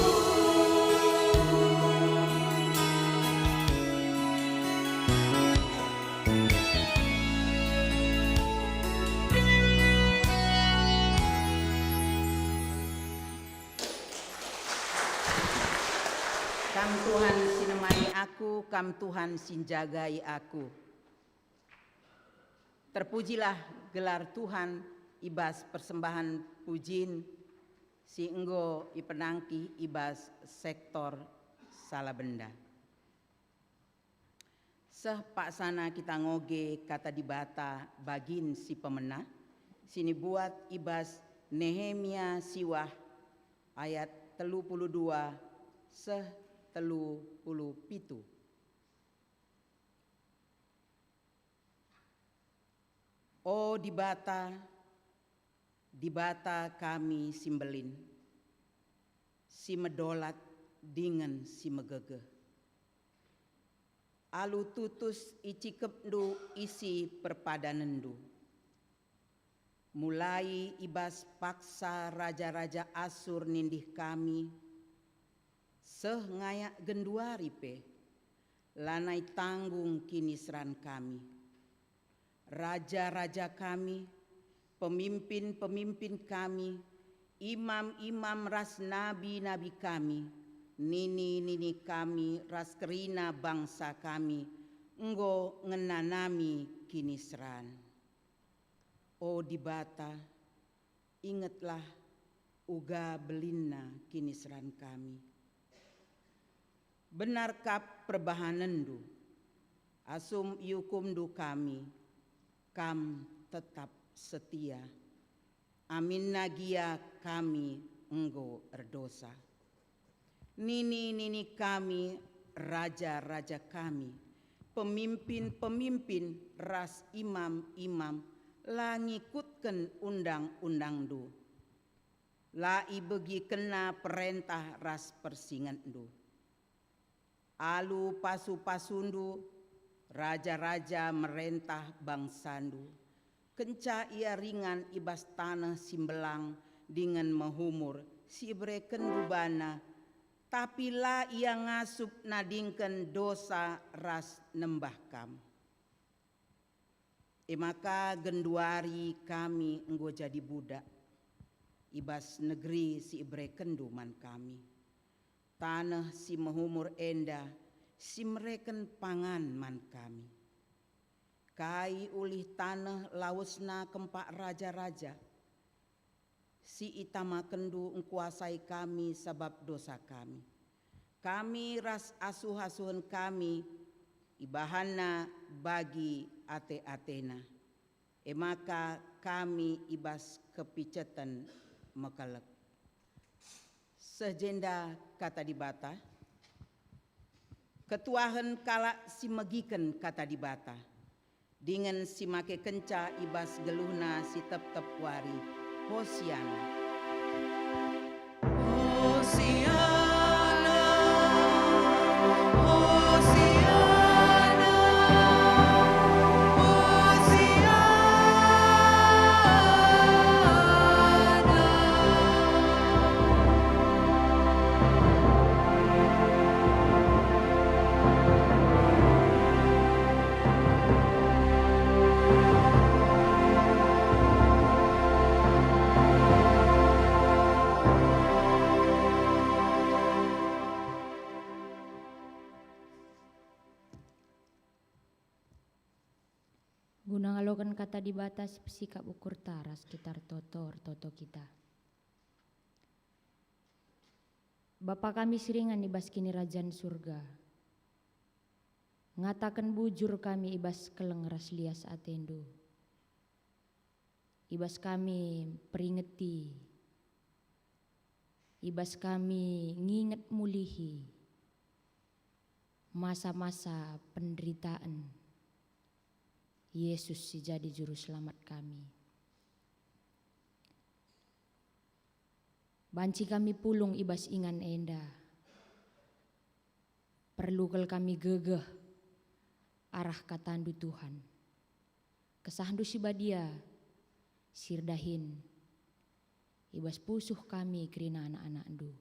Kam Tuhan si nemani aku, Kam Tuhan si njagai aku. Terpujilah gelar Tuhan i bas persembahen pujin si enggo ipenangki i bas sektor Salabenda. Seh paksana kita ngoge Kata Dibata bagin si pemena, si nibuat i bas Nehemia siwah ayat telu puluh dua seh telu puluh pitu. O Dibata, Dibata kami si mbelin, si medolat dingen si megegeh. Alu tutus icikepndu isi perpadanenndu. Mulai i bas paksa raja-raja Asur nindih kami, seh ngayak genduari pe, lanai tanggung kiniseran kami. Raja-raja kami, pemimpin-pemimpin kami, imam-imam ras nabi-nabi kami, nini-nini kami ras kerina bangsa kami enggo ngenanami kiniseran. O Dibata, ingetlah uga belinna kiniseran kami. Benar kap perbahanenndu, asum iukumndu kami, Kam tetap setia. Aminna gia kami enggo erdosa. Nini-nini kami, raja-raja kami, pemimpin-pemimpin ras imam-imam la ngikutken undang-undangndu. La ibegikenna perentah ras persingetndu. Alu pasu-pasundu, raja-raja merentah bangsandu, kenca ia ringan i bas taneh si mbelang dingen mehumur si iberekenndu bana, tapi la ia ngasup nadingken dosa ras nembah Kam. E maka genduari kami enggo jadi budak i bas negeri si iberekenndu man kami, taneh si mehumur enda si mereken pangan man kami. Kai ulih taneh lawesna kempak raja-raja, si itamakenndu engkuasai kami sabap dosa kami. Kami ras asuh-asuhen kami ibahanna bagi ate-atena, e maka kami i bas kepiceten mekelek. Seh jenda Kata Dibata. Ketuahen kalak si megiken Kata Dibata, dingen si make kenca i bas geluhna si tep-tep wari. Hosiana. Hosiana, Hosiana, Hosiana. Kata Dibata si pesikap ukurta ras kita ertoto, ertoto kita. Bapa kami si ringan i bas Kinirajan Surga, ngataken bujur kami i bas keleng ras lias ateNdu. I bas kami peringeti, i bas kami nginget mulihi masa-masa penderitaan Yesus si jadi Juru Selamat kami. Banci kami pulung i bas ingan enda. Perlu kal kami gegeh arah kataNdu, Tuhan. KesahNdu si badia si erdahin i bas pusuh kami kerina anak-anakNdu.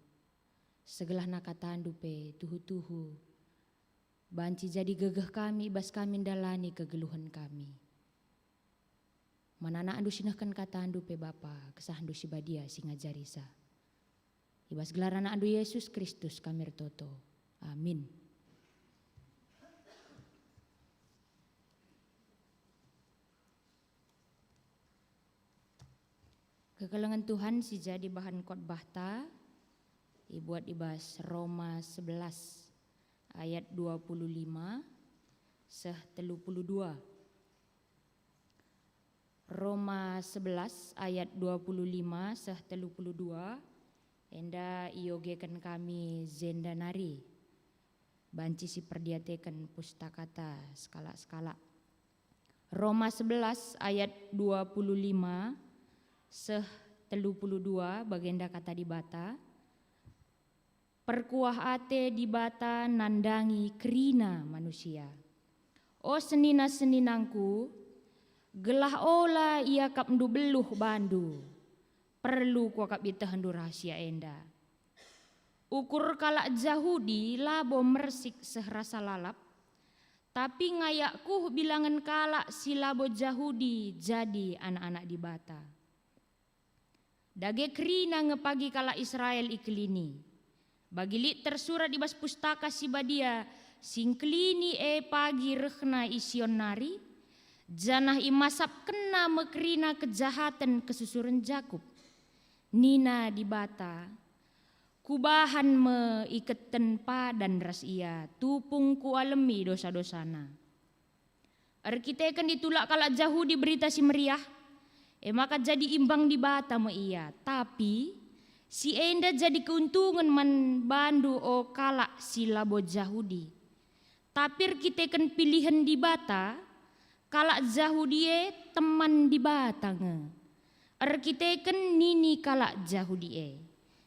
Segelahna kataNdu pe tuhu-tuhu banci jadi gegeh kami i bas kami ndalani kegeluhen kami. Man anakNdu si nehken kataNdu pe Bapa, kesahNdu si badia si ngajarisa. I bas gelar AnakNdu Yesus Kristus kami ertoto. Amin. Kekelengen Tuhan si jadi bahan khotbahta ibuat i bas Roma sebelas ayat dua puluh lima seh telu puluh dua. Roma sebelas ayat dua puluh lima seh telu puluh dua, enda iogeken kami jenda nari. Banci siperdiateken pustakata sekalak-sekalak. Roma sebelas ayat dua puluh lima seh telu puluh dua, bagenda kata Dibata, "Perkuah ate Dibata nandangi kerina manusia. O senina-seninangku, gelah ola iakapndu beluh bandu, perlu kuakap ietehndu rahasia enda. Ukur kalak Jahudi labo mersik seh rasa lalap, tapi ngayak kuh bilangen kalak si labo Jahudi jadi anak-anak Dibata. Dage kerina nge pagi kalak Israel ikelini. Bagi lit tersurat i bas Pustaka Si Badia, si ngkelini e pagi rehna i Sion nari, janah imasapkenna me kerina kejahaten kesusuren Jakup. Nina Dibata, 'Kubahan me iketen padan ras ia, tupung Kualemi dosa-dosana.' Erkiteken itulak kalak Jahudi Berita Si Meriah, e maka jadi imbang Dibata me ia. Tapi si enda jadi keuntungen man bandu, o kalak si labo Jahudi. Tapi erkiteken pilihen Dibata, kalak Jahudi e teman Dibata nge. Erkiteken nini kalak Jahudi e,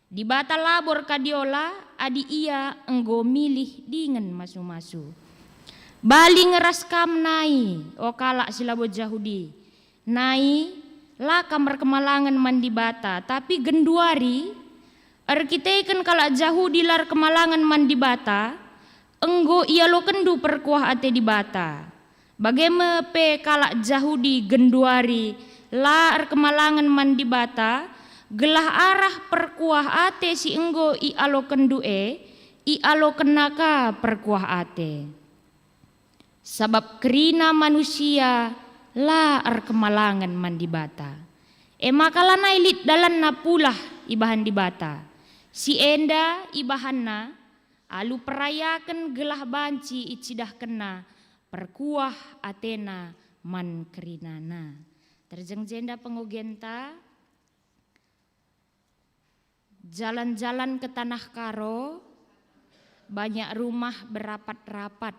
Dibata labo erkadiola adi Ia enggo milih dingen masu-masu. Bali nge ras kam nai, o kalak si labo Jahudi. Nai, la kam erkemalangen man Dibata, tapi genduari, erkiteken kalak Jahudi la erkemalangen man Dibata, enggo ialokenndu perkuah ate Dibata. Bage me pe kalak Jahudi genduari la erkemalangen man Dibata, gelah arah perkuah ate si enggo ialokenndu e, ialokenna ka perkuah ate. Sabap kerina manusia la erkemalangen man Dibata. E maka lanai lit dalanna pulah ibahan Dibata. Si enda ibahanna alu perayaken gelah banci icidahkenna perkuah atena man kerinana. Terjeng jenda pengogenta, jalan-jalan ke Tanah Karo, banyak rumah berapat-rapat.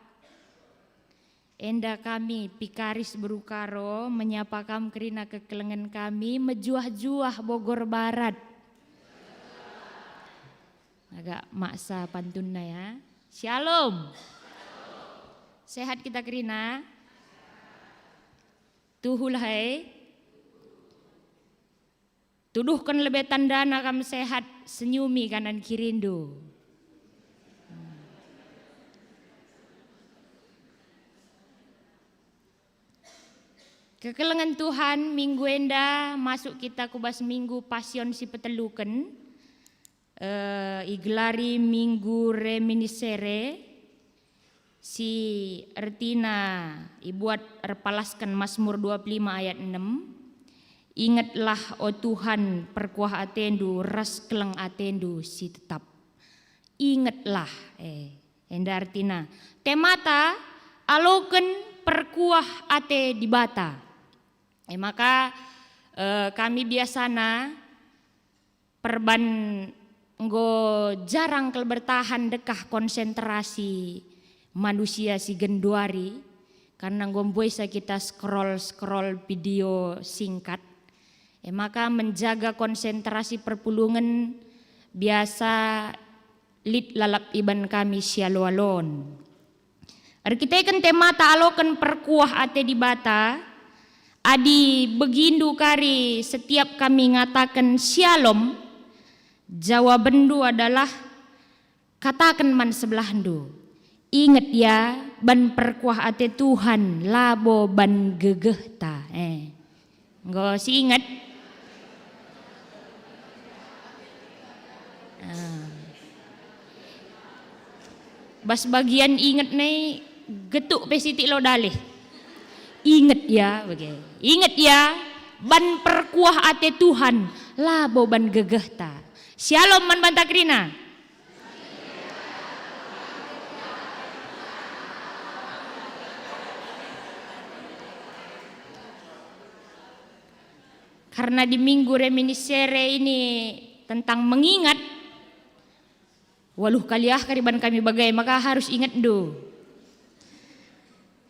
Enda kami, Pikaris Beru Karo, menyapa kam kerina kekelengen kami, mejuah-juah Bogor Barat. Agak maksa pantunna ya. Shalom. Sehat kita kerina? Tuhulah, eh. Tuduhken lebe tandana kam sehat, senyumi kanan kirindu. Kekelengen Tuhan, minggu enda masuk kita ku bas minggu Pasion si peteluken, eh, igelari Minggu Reminiscere. Si ertina ibuat erpalasken Masmur dua puluh lima ayat enem, "Ingetlah, o Tuhan, perkuah atendu ras keleng atendu si tetap." Ingetlah, eh, enda ertina. Temata aloken perkuah ate Dibata. Eh, maka, eh, kami biasana perban enggo jarang kal bertahan dekah konsentrasi manusia si genduari, karena enggo mbuesa kita scroll-scroll video singkat. E maka menjaga konsentrasi perpulungen biasa lit lalap iban kami sialo-alon. Erkiteken temata aloken perkuah ate Dibata, adi begindu kari setiap kami ngataken "Syalom", jawabenndu adalah, kataken man sebelahndu, "Inget ya, ban perkuah ate Tuhan labo ban gegehta." Eh. Enggo si inget? Ah. Bas bagian inget nai getuk pe sitik lo dalih. Inget ya, bage. Inget ya, ban perkuah ate Tuhan, labo ban gegehta. Syalom man banta kerina. Karena di minggu reminiscere ini tentang mengingat, waluh kali ah kari ban kami bage, maka harus ingetndu.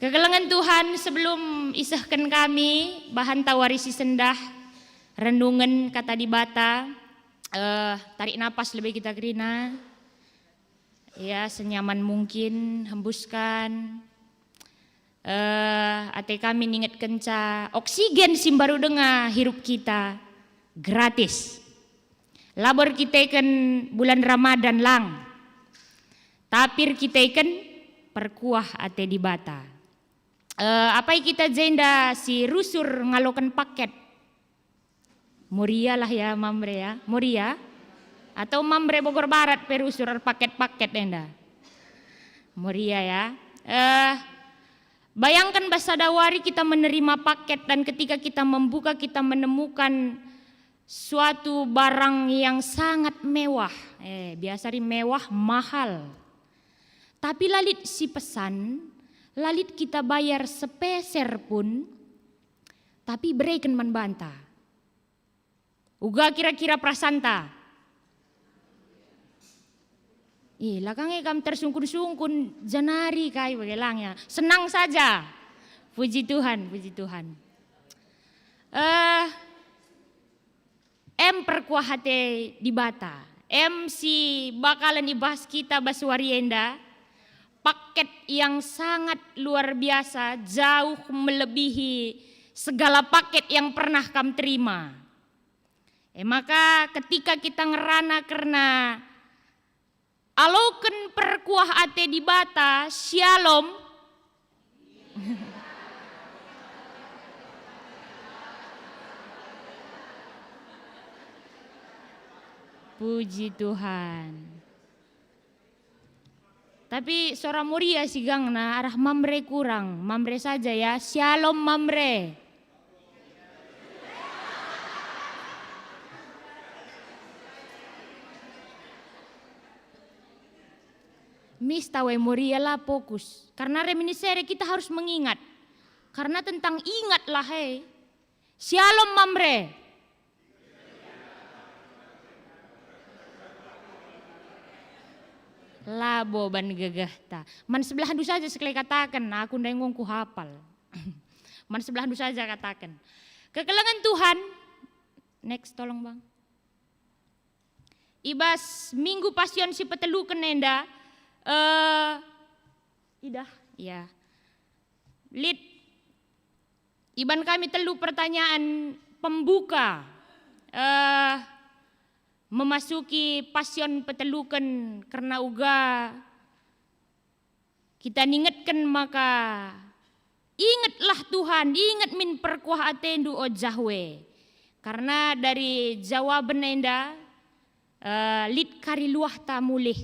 Kekelengen Tuhan, sebelum isehken kami bahan tawari si sendah, renungen Kata Dibata, eh, tarik napas lebe kita kerina. Ya, senyaman mungkin, hembuskan. Eh, ate kami ningetkenca oksigen si mbaru denga hirup kita gratis. Labo erkiteken bulan Ramadan lang, tapi erkiteken perkuah ate Dibata. Eh, apai kita jenda si rusur ngaloken paket? Moria lah ya, Mamre ya. Moria? Atau Mamre Bogor Barat pe rusur erpaket-paket enda? Moria ya. Eh, bayangkan bas sada wari kita menerima paket dan ketika kita membuka, kita menemukan suatu barang yang sangat mewah. Eh, biasa ri mewah, mahal. Tapi la lit si pesan, la lit kita bayar sepeser pun, tapi bereken man banta. Uga kira-kira perasanta? Ih, la ka nge kam tersungkun-sungkun, janari kai bage lang ya. Senang saja. Puji Tuhan, puji Tuhan. Eh, em perkuah ate Dibata. Em si bakalan ibahas kita bas wari enda. Paket yang sangat luar biasa, jauh melebihi segala paket yang pernah kam terima. E maka, ketika kita ngerana kerna aloken perkuah ate Dibata, Syalom. Puji Tuhan. Tapi sora Moria si gangna, arah Mamre kurang. Mamre saja ya. Syalom, Mamre. Mis tawai Moria la fokus. Karena reminiscere kita harus mengingat. Karena tentang ingatlah, he. Syalom, Mamre. Labo ban gegehta. Man sebelahndu saja sekali kataken, aku ndai enggo kuhapal. Man sebelahndu saja kataken. Kekelengen Tuhan. Next, tolong, Bang. I bas Minggu Pasion si peteluken enda, eh, idah, ya. Lit, iban kami telu pertanyaan pembuka, eh, memasuki Pasion peteluken kerna uga kita ningetken maka, "Ingetlah Tuhan, inget min perkuah atendu, o Jahwe." Karna dari jawaben enda, eh, lit kari luahta mulih.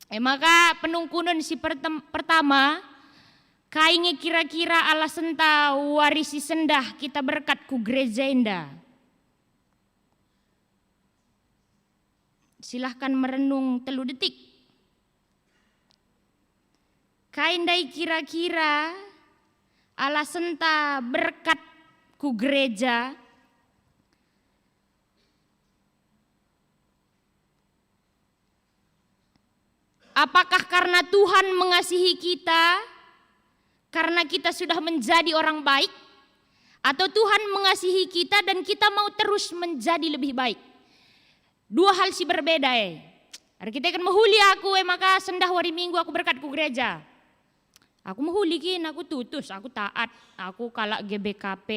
E maka penungkunen si pertem-, pertama, kai nge kira-kira alasenta wari si sendah kita berkat ku gereja enda? Silahkan merenung telu detik. Kai ndai kira-kira alasenta berkat ku gereja? Apakah karena Tuhan mengasihi kita, karena kita sudah menjadi orang baik, atau Tuhan mengasihi kita dan kita mau terus menjadi lebih baik? Dua hal si berbeda e. Erkiteken mehuli aku, e maka sendah wari Minggu aku berkat ku gereja. Aku mehuli kin, aku tutus, aku taat, aku kalak G B K P.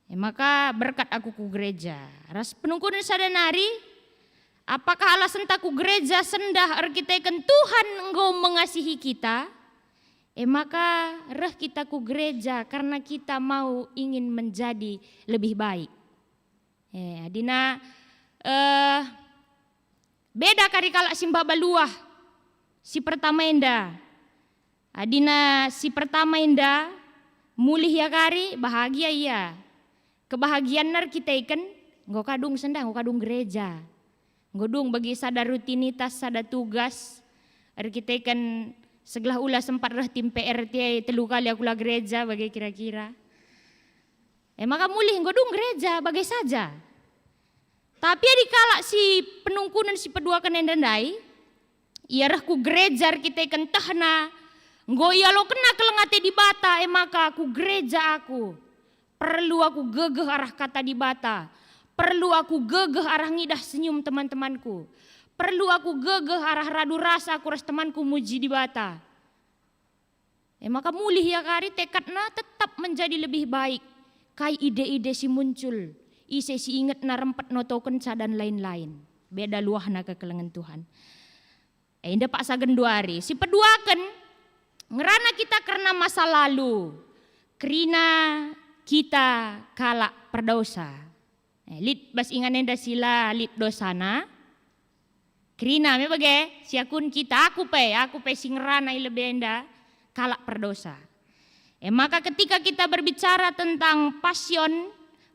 E maka berkat aku ku gereja. Ras penungkunen sada nari, apakah alasenta ku gereja sendah erkiteken Tuhan enggo mengasihi kita? E maka reh kita ku gereja karena kita mau ingin menjadi lebih baik. Eh, adina, eh, beda kari kalak si maba luah si pertama enda. Adina si pertama enda mulih ia kari, bahagia ia. Kebahagiaanna erkiteken enggo ka dung sendah, enggo ka dung gereja. Enggo dung bagi sada rutinitas, sada tugas, erkiteken segelah ula sempat reh tim P R T telu kali aku la gereja bage kira-kira. E maka mulih enggo dung gereja bage saja. Tapi adi kalak si penungkunen si peduaken enda ndai, ia reh ku gereja erkiteken tehna, enggo ialokenna keleng ate Dibata, e maka ku gereja aku. Perlu aku gegeh arah kata Dibata. Perlu aku gegeh arah ngidah senyum teman-temanku. Perlu aku gegeh arah radu rasa aku ras temanku muji Dibata. E maka mulih ia kari tekadna tetap menjadi lebih baik. Kai ide-ide si muncul, ise si ingetna rempet notokenca dan lain-lain. Beda luahna kekelengen Tuhan. E, enda paksa genduari. Si peduaken, ngerana kita kerna masa lalu. Kerina kita kalak perdosa. E, lit bas ingan enda si la lit dosana. Kerina me bage, siakun kita, aku pe, aku pe si ngerana i lebe enda, kalak perdosa. E maka ketika kita berbicara tentang pasion,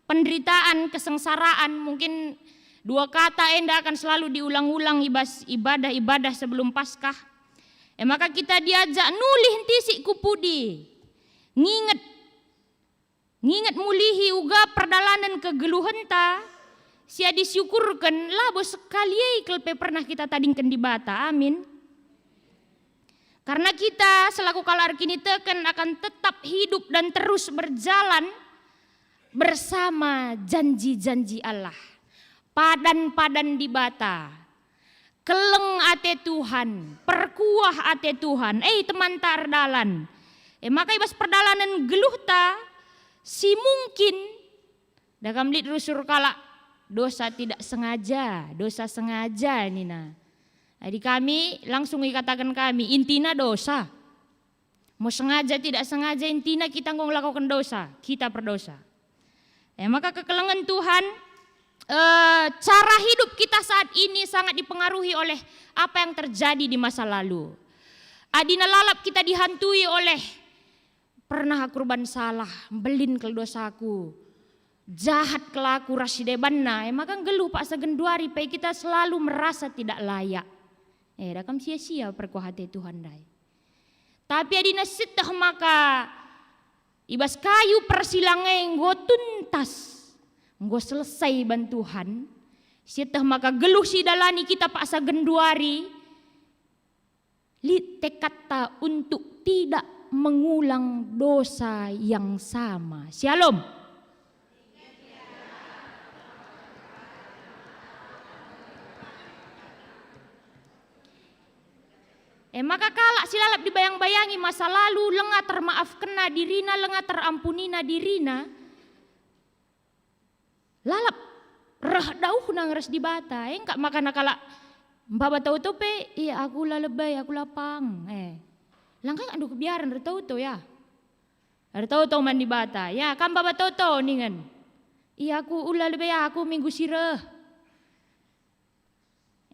penderitaan, kesengsaraan, mungkin dua kata enda akan selalu diulang-ulang i bas ibadah-ibadah sebelum Paskah. E maka kita diajak nulih ntisik ku pudi. Nginget, nginget mulihi uga perdalanen kegeluhenta, si adi siukurken labo sekali e kal pe pernah kita tadingken Dibata. Amin. Karena kita selaku kalak erkiniteken akan tetap hidup dan terus berjalan bersama janji-janji Allah, padan-padan Dibata, keleng ate Tuhan, perkuah ate Tuhan, eh, temanta erdalan. E maka i bas perdalanen geluhta si mungkin Dagam lit rusur kalak, dosa tidak sengaja, dosa sengaja nina. Adi kami langsung ikataken kami, intina dosa. Mau sengaja tidak sengaja, intina kita enggo ngelakoken dosa, kita perdosa. E maka kekelengen Tuhan, eh, cara hidup kita saat ini sangat dipengaruhi oleh apa yang terjadi di masa lalu. Adina lalap kita dihantui oleh Pernah aku erban salah, mbelin kal dosaku, jahat kal aku ras si debanna, e maka nggeluh paksa genduari pe kita selalu merasa tidak layak. Eh, da kam sia-sia perkuah ate Tuhan ndai. Tapi adina sieteh maka i bas kayu persilang e enggo tuntas, enggo selesai ban Tuhan, sieteh maka geluh si idalani kita paksa genduari, lit tekadta untuk tidak mengulang dosa yang sama. Syalom. E maka kalak si lalap dibayang-bayangi masa lalu, langa termaafkenna dirina, langa terampunina dirina, lalap reh dauhna nge ras Dibata. Engka makana kalak maba toto pe, "Iya, aku la lebe, aku la pang." Eh. Langkai andu kebiaren ertoto ya. Ertoto man Dibata. Ya, kam maba toto ningen. "Iya, aku ula lebe, aku minggu si reh."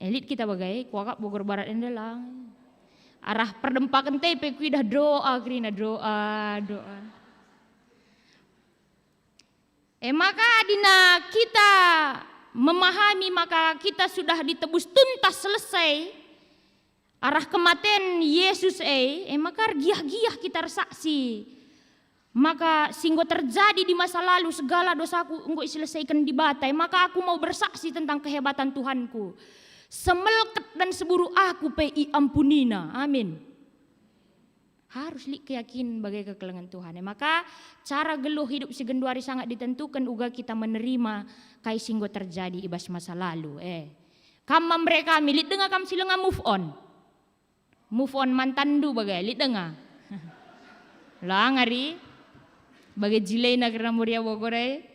Eh, lit kita bage, kuakap Bogor Barat enda lang. Arah perdempaken te pe kuidah doa kerina, doa, doa. E maka adina kita memahami maka kita sudah ditebus tuntas selesai arah kematen Yesus e, e maka ergiah-giah kita ersaksi. Maka si enggo terjadi di masa lalu, segala dosaku enggo iselesaiken Dibata, e maka aku mau bersaksi tentang kehebatan Tuhanku. Semelket dan seburu aku pe iampunina. Amin. Harus lit keyakin bage kekelengen Tuhan. E maka cara geluh hidup si genduari sangat ditentuken uga kita menerima kai si enggo terjadi i bas masa lalu. Eh, kam man bere kami, lit denga kam si langa move on. Move on mantanndu bage, lit denga. Lang ari bage jilena kerna Moria Bogor e.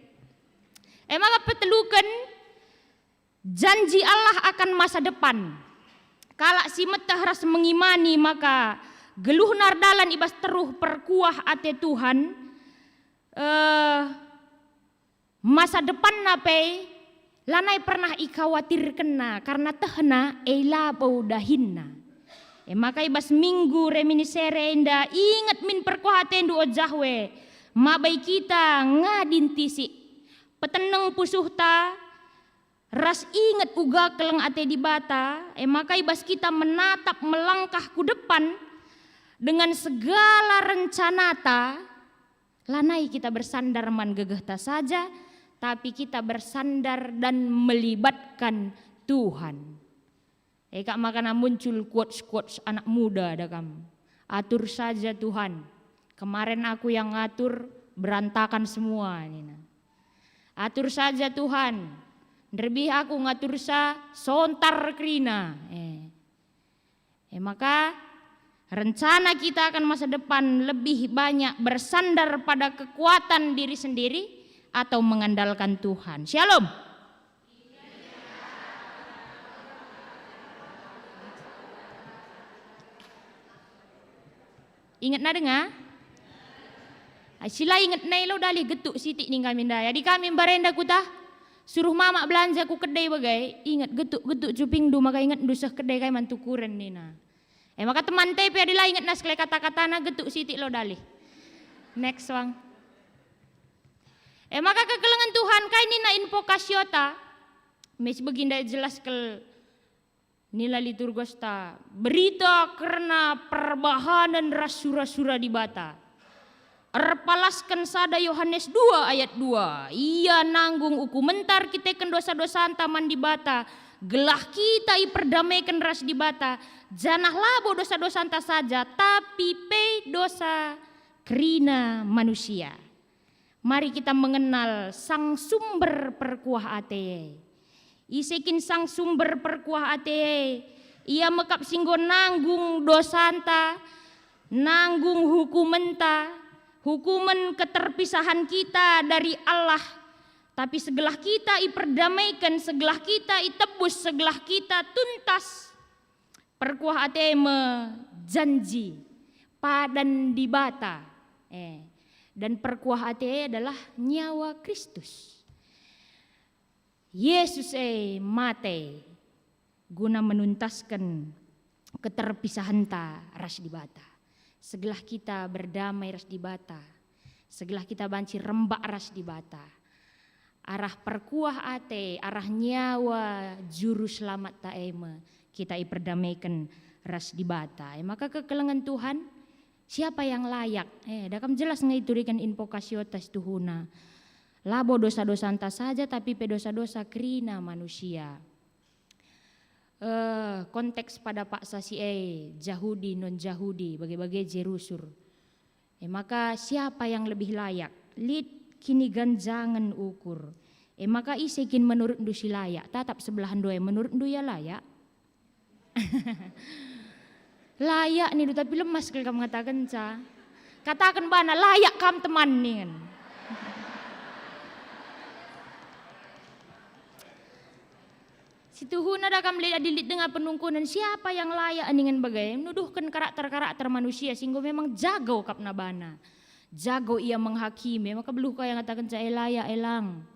E maka peteluken, janji Allah akan masa depan. Kalak si meteh ras mengimani maka geluhna erdalan i bas teruh perkuah ate Tuhan, eh, masa depanna pe lanai pernah ikhawatirkenna, karna tehna e labo dahinna. E maka i bas minggu reminiscere enda, inget min perkuah atendu, o Jahwe, mabai kita ngadi ntisik, peteneng pusuhta, ras inget uga keleng ate Dibata, e maka i bas kita menatap melangkah ku depan dengan segala rencanata, lanai kita bersandar man gegehta saja, tapi kita bersandar dan melibatkan Tuhan. E kap makana muncul quotes-quotes anak muda da kam. "Atur saja Tuhan, kemarin aku yang ngatur berantakan semua," nina. "Atur saja Tuhan, nderbih aku ngatursa sontar kerina." Eh. Eh, maka rencana kita akan masa depan lebih banyak bersandar pada kekuatan diri sendiri atau mengandalkan Tuhan. Shalom. Ingetna denga? Ai, si la ingetna i lo dalih getuk sitik ning kami ndai. Adi kami mbarenda kutah, suruh mamak belanja ku kedai bagai, inget getuk-getuk cupingndu maka ingetndu seh kedai kai man tukuren nina. E maka temanta pe adi la ingetna sekali kata-katana, getuk sitik lo dalih. Next wang. E maka kekelengen Tuhan kai nina invokasiota? Mes beginda jelas kel nilai liturgosta, berita kerna perbahanen ras sura-sura Dibata. Erpalasken sada Yohanes dua ayat dua, "Ia nanggung ukumenta erkiteken dosa-dosanta man Dibata, gelah kita iperdameken ras Dibata, janah labo dosa-dosanta saja, tapi pe dosa kerina manusia." Mari kita mengenal sang sumber perkuah ate. Ise kin sang sumber perkuah ate? Ia me kap si enggo nanggung dosanta, nanggung hukumenta, hukumen keterpisahan kita dari Allah. Tapi segelah kita iperdamaiken, segelah kita itebus, segelah kita tuntas, perkuah ate me janji padan Dibata. Eh, dan perkuah ate adalah nyawa Kristus. Yesus e mate guna menuntasken keterpisahenta ras Dibata. Segelah kita berdamai ras Dibata, segelah kita banci rembak ras Dibata, arah perkuah ate, arah nyawa Juru Selamat ta e me kita iperdamaiken ras Dibata. E maka kekelengen Tuhan, siapa yang layak? Eh, da kam jelas nge ituriken invokasiota situhuna. Labo dosa-dosanta saja, tapi pe dosa-dosa kerina manusia. Eh, konteks pada paksa si e, Jahudi, non-Jahudi, bage-bage je rusur. E maka siapa yang lebih layak? Lit kiniganjangen ukur. E maka ise kin menurutndu si layak? Tatap sebelahndu e, menurutndu ia layak? Layak nindu, tapi lemas kal kam ngatakenca. Kataken bana, "Layak kam teman," ningen. Situhuna da kam lit, adi lit denga penungkunen, siapa yang layak ningen bage, nuduhken karakter-karakter manusia si enggo memang jago kap na bana. Jago ia menghakimi, maka beluh ka ia ngatakenca, "Eh, layak, eh, lang."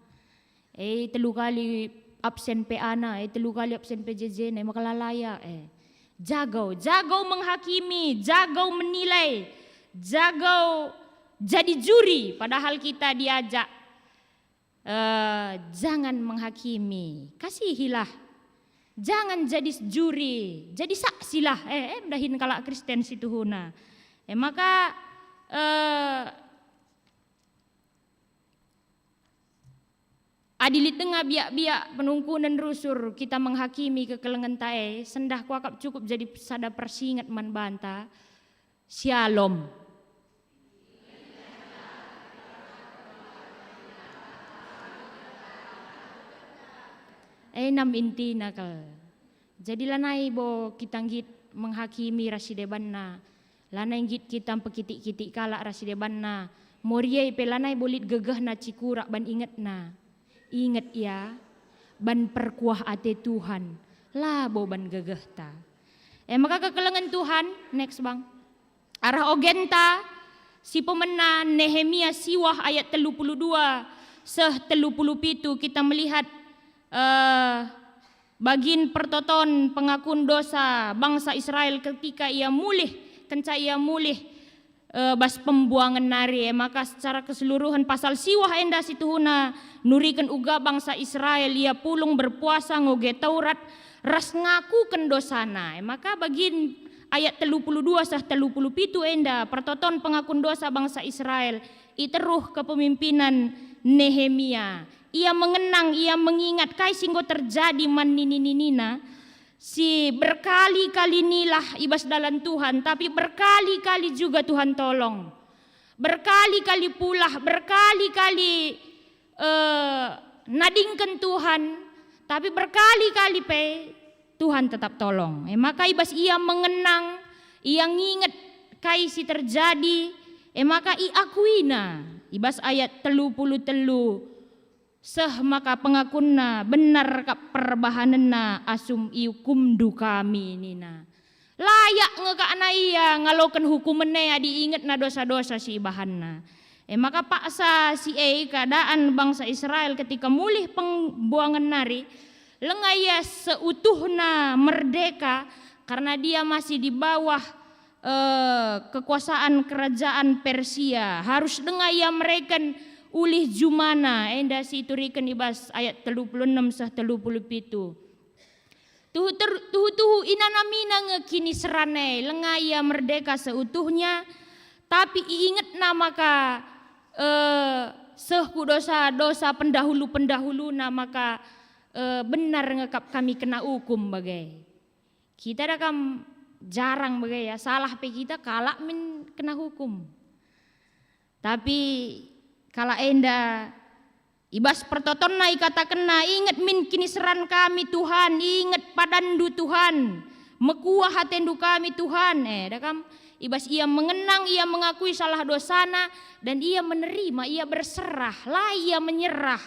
Eh, telu kali absen P A-na, eh, telu kali absen P J J-na, eh, maka la layak, eh. Jago, jago menghakimi, jago menilai, jago jadi juri, padahal kita diajak, eh, jangan menghakimi, kasihilah. Jangan jadi juri, jadi saksilah, eh, eh, dahin kalak Kristen situhuna. Eh, maka, eh, adi lit denga biak-biak penungkunen rusur kita menghakimi kekelengenta e, sendah kuakap cukup jadi sada persinget man banta. Syalom. Enam intina kal. Jadi lanai bo kita nggit menghakimi ras si debanna, lanai nggit kita mpekitik-kitik kalak ras si debanna, moriai pe lanai bo lit gegehna cikurak ban ingetna. Inget ia, ban perkuah ate Tuhan, labo ban gegehta. E maka kekelengen Tuhan, next bang. Arah ogenta, si pemena Nehemia siwah ayat telu puluh dua seh telu puluh pitu kita melihat, eh, bagin pertoton pengakun dosa bangsa Israel ketika ia mulih, kenca ia mulih, eh, bas pembuangen nari. E maka secara keseluruhen pasal siwah enda situhuna nuriken uga bangsa Israel ia pulung berpuasa ngoge Taurat ras ngakuken dosana. E maka bagin ayat telu puluh dua seh telu puluh pitu enda pertoton pengakun dosa bangsa Israel i teruh kepemimpinan Nehemia. Ia mengenang, ia mengingat kai si enggo terjadi man nini-ninina, si berkali-kali nilah i bas dalan Tuhan, tapi berkali-kali juga Tuhan tolong. Berkali-kali pulah, berkali-kali, eh, nadingken Tuhan, tapi berkali-kali pe Tuhan tetap tolong. E maka i bas ia mengenang, ia nginget kai si terjadi, e maka iakuina i bas ayat telu puluh telu seh maka pengakunna benar kap perbahanenna asum iukumndu kami nina. Layak nge kakna ia ngaloken hukumen e adi ingetna dosa-dosa si ibahanna. E maka paksa si e keadaan bangsa Israel ketika mulih pembuangen nari, lenga ia seutuhna merdeka karena dia masih di bawah, eh, kekuasaan kerajaan Persia. Harus denga ia mereken ulih jumana, enda si ituriken i bas ayat telu puluh enem seh telu puluh pitu. Tuhu ter-, tuhu-tuhu inanamina nge kiniseran e, lenga ia merdeka seutuhnya, tapi iingetna maka, eh, seh ku dosa-dosa pendahulu-pendahuluna maka, eh, benar nge kap kami kena ukum bage. Kita da kam jarang bage ya, salah pe kita kalak min kena hukum. Tapi kalak enda i bas pertotonna ikatakenna, "Inget min kiniseran kami, Tuhan, inget padanNdu, Tuhan. Mekuah ateNdu kami, Tuhan." Eh, da kam, i bas ia mengenang, ia mengakui salah dosana, dan ia menerima, ia berserah, la ia menyerah.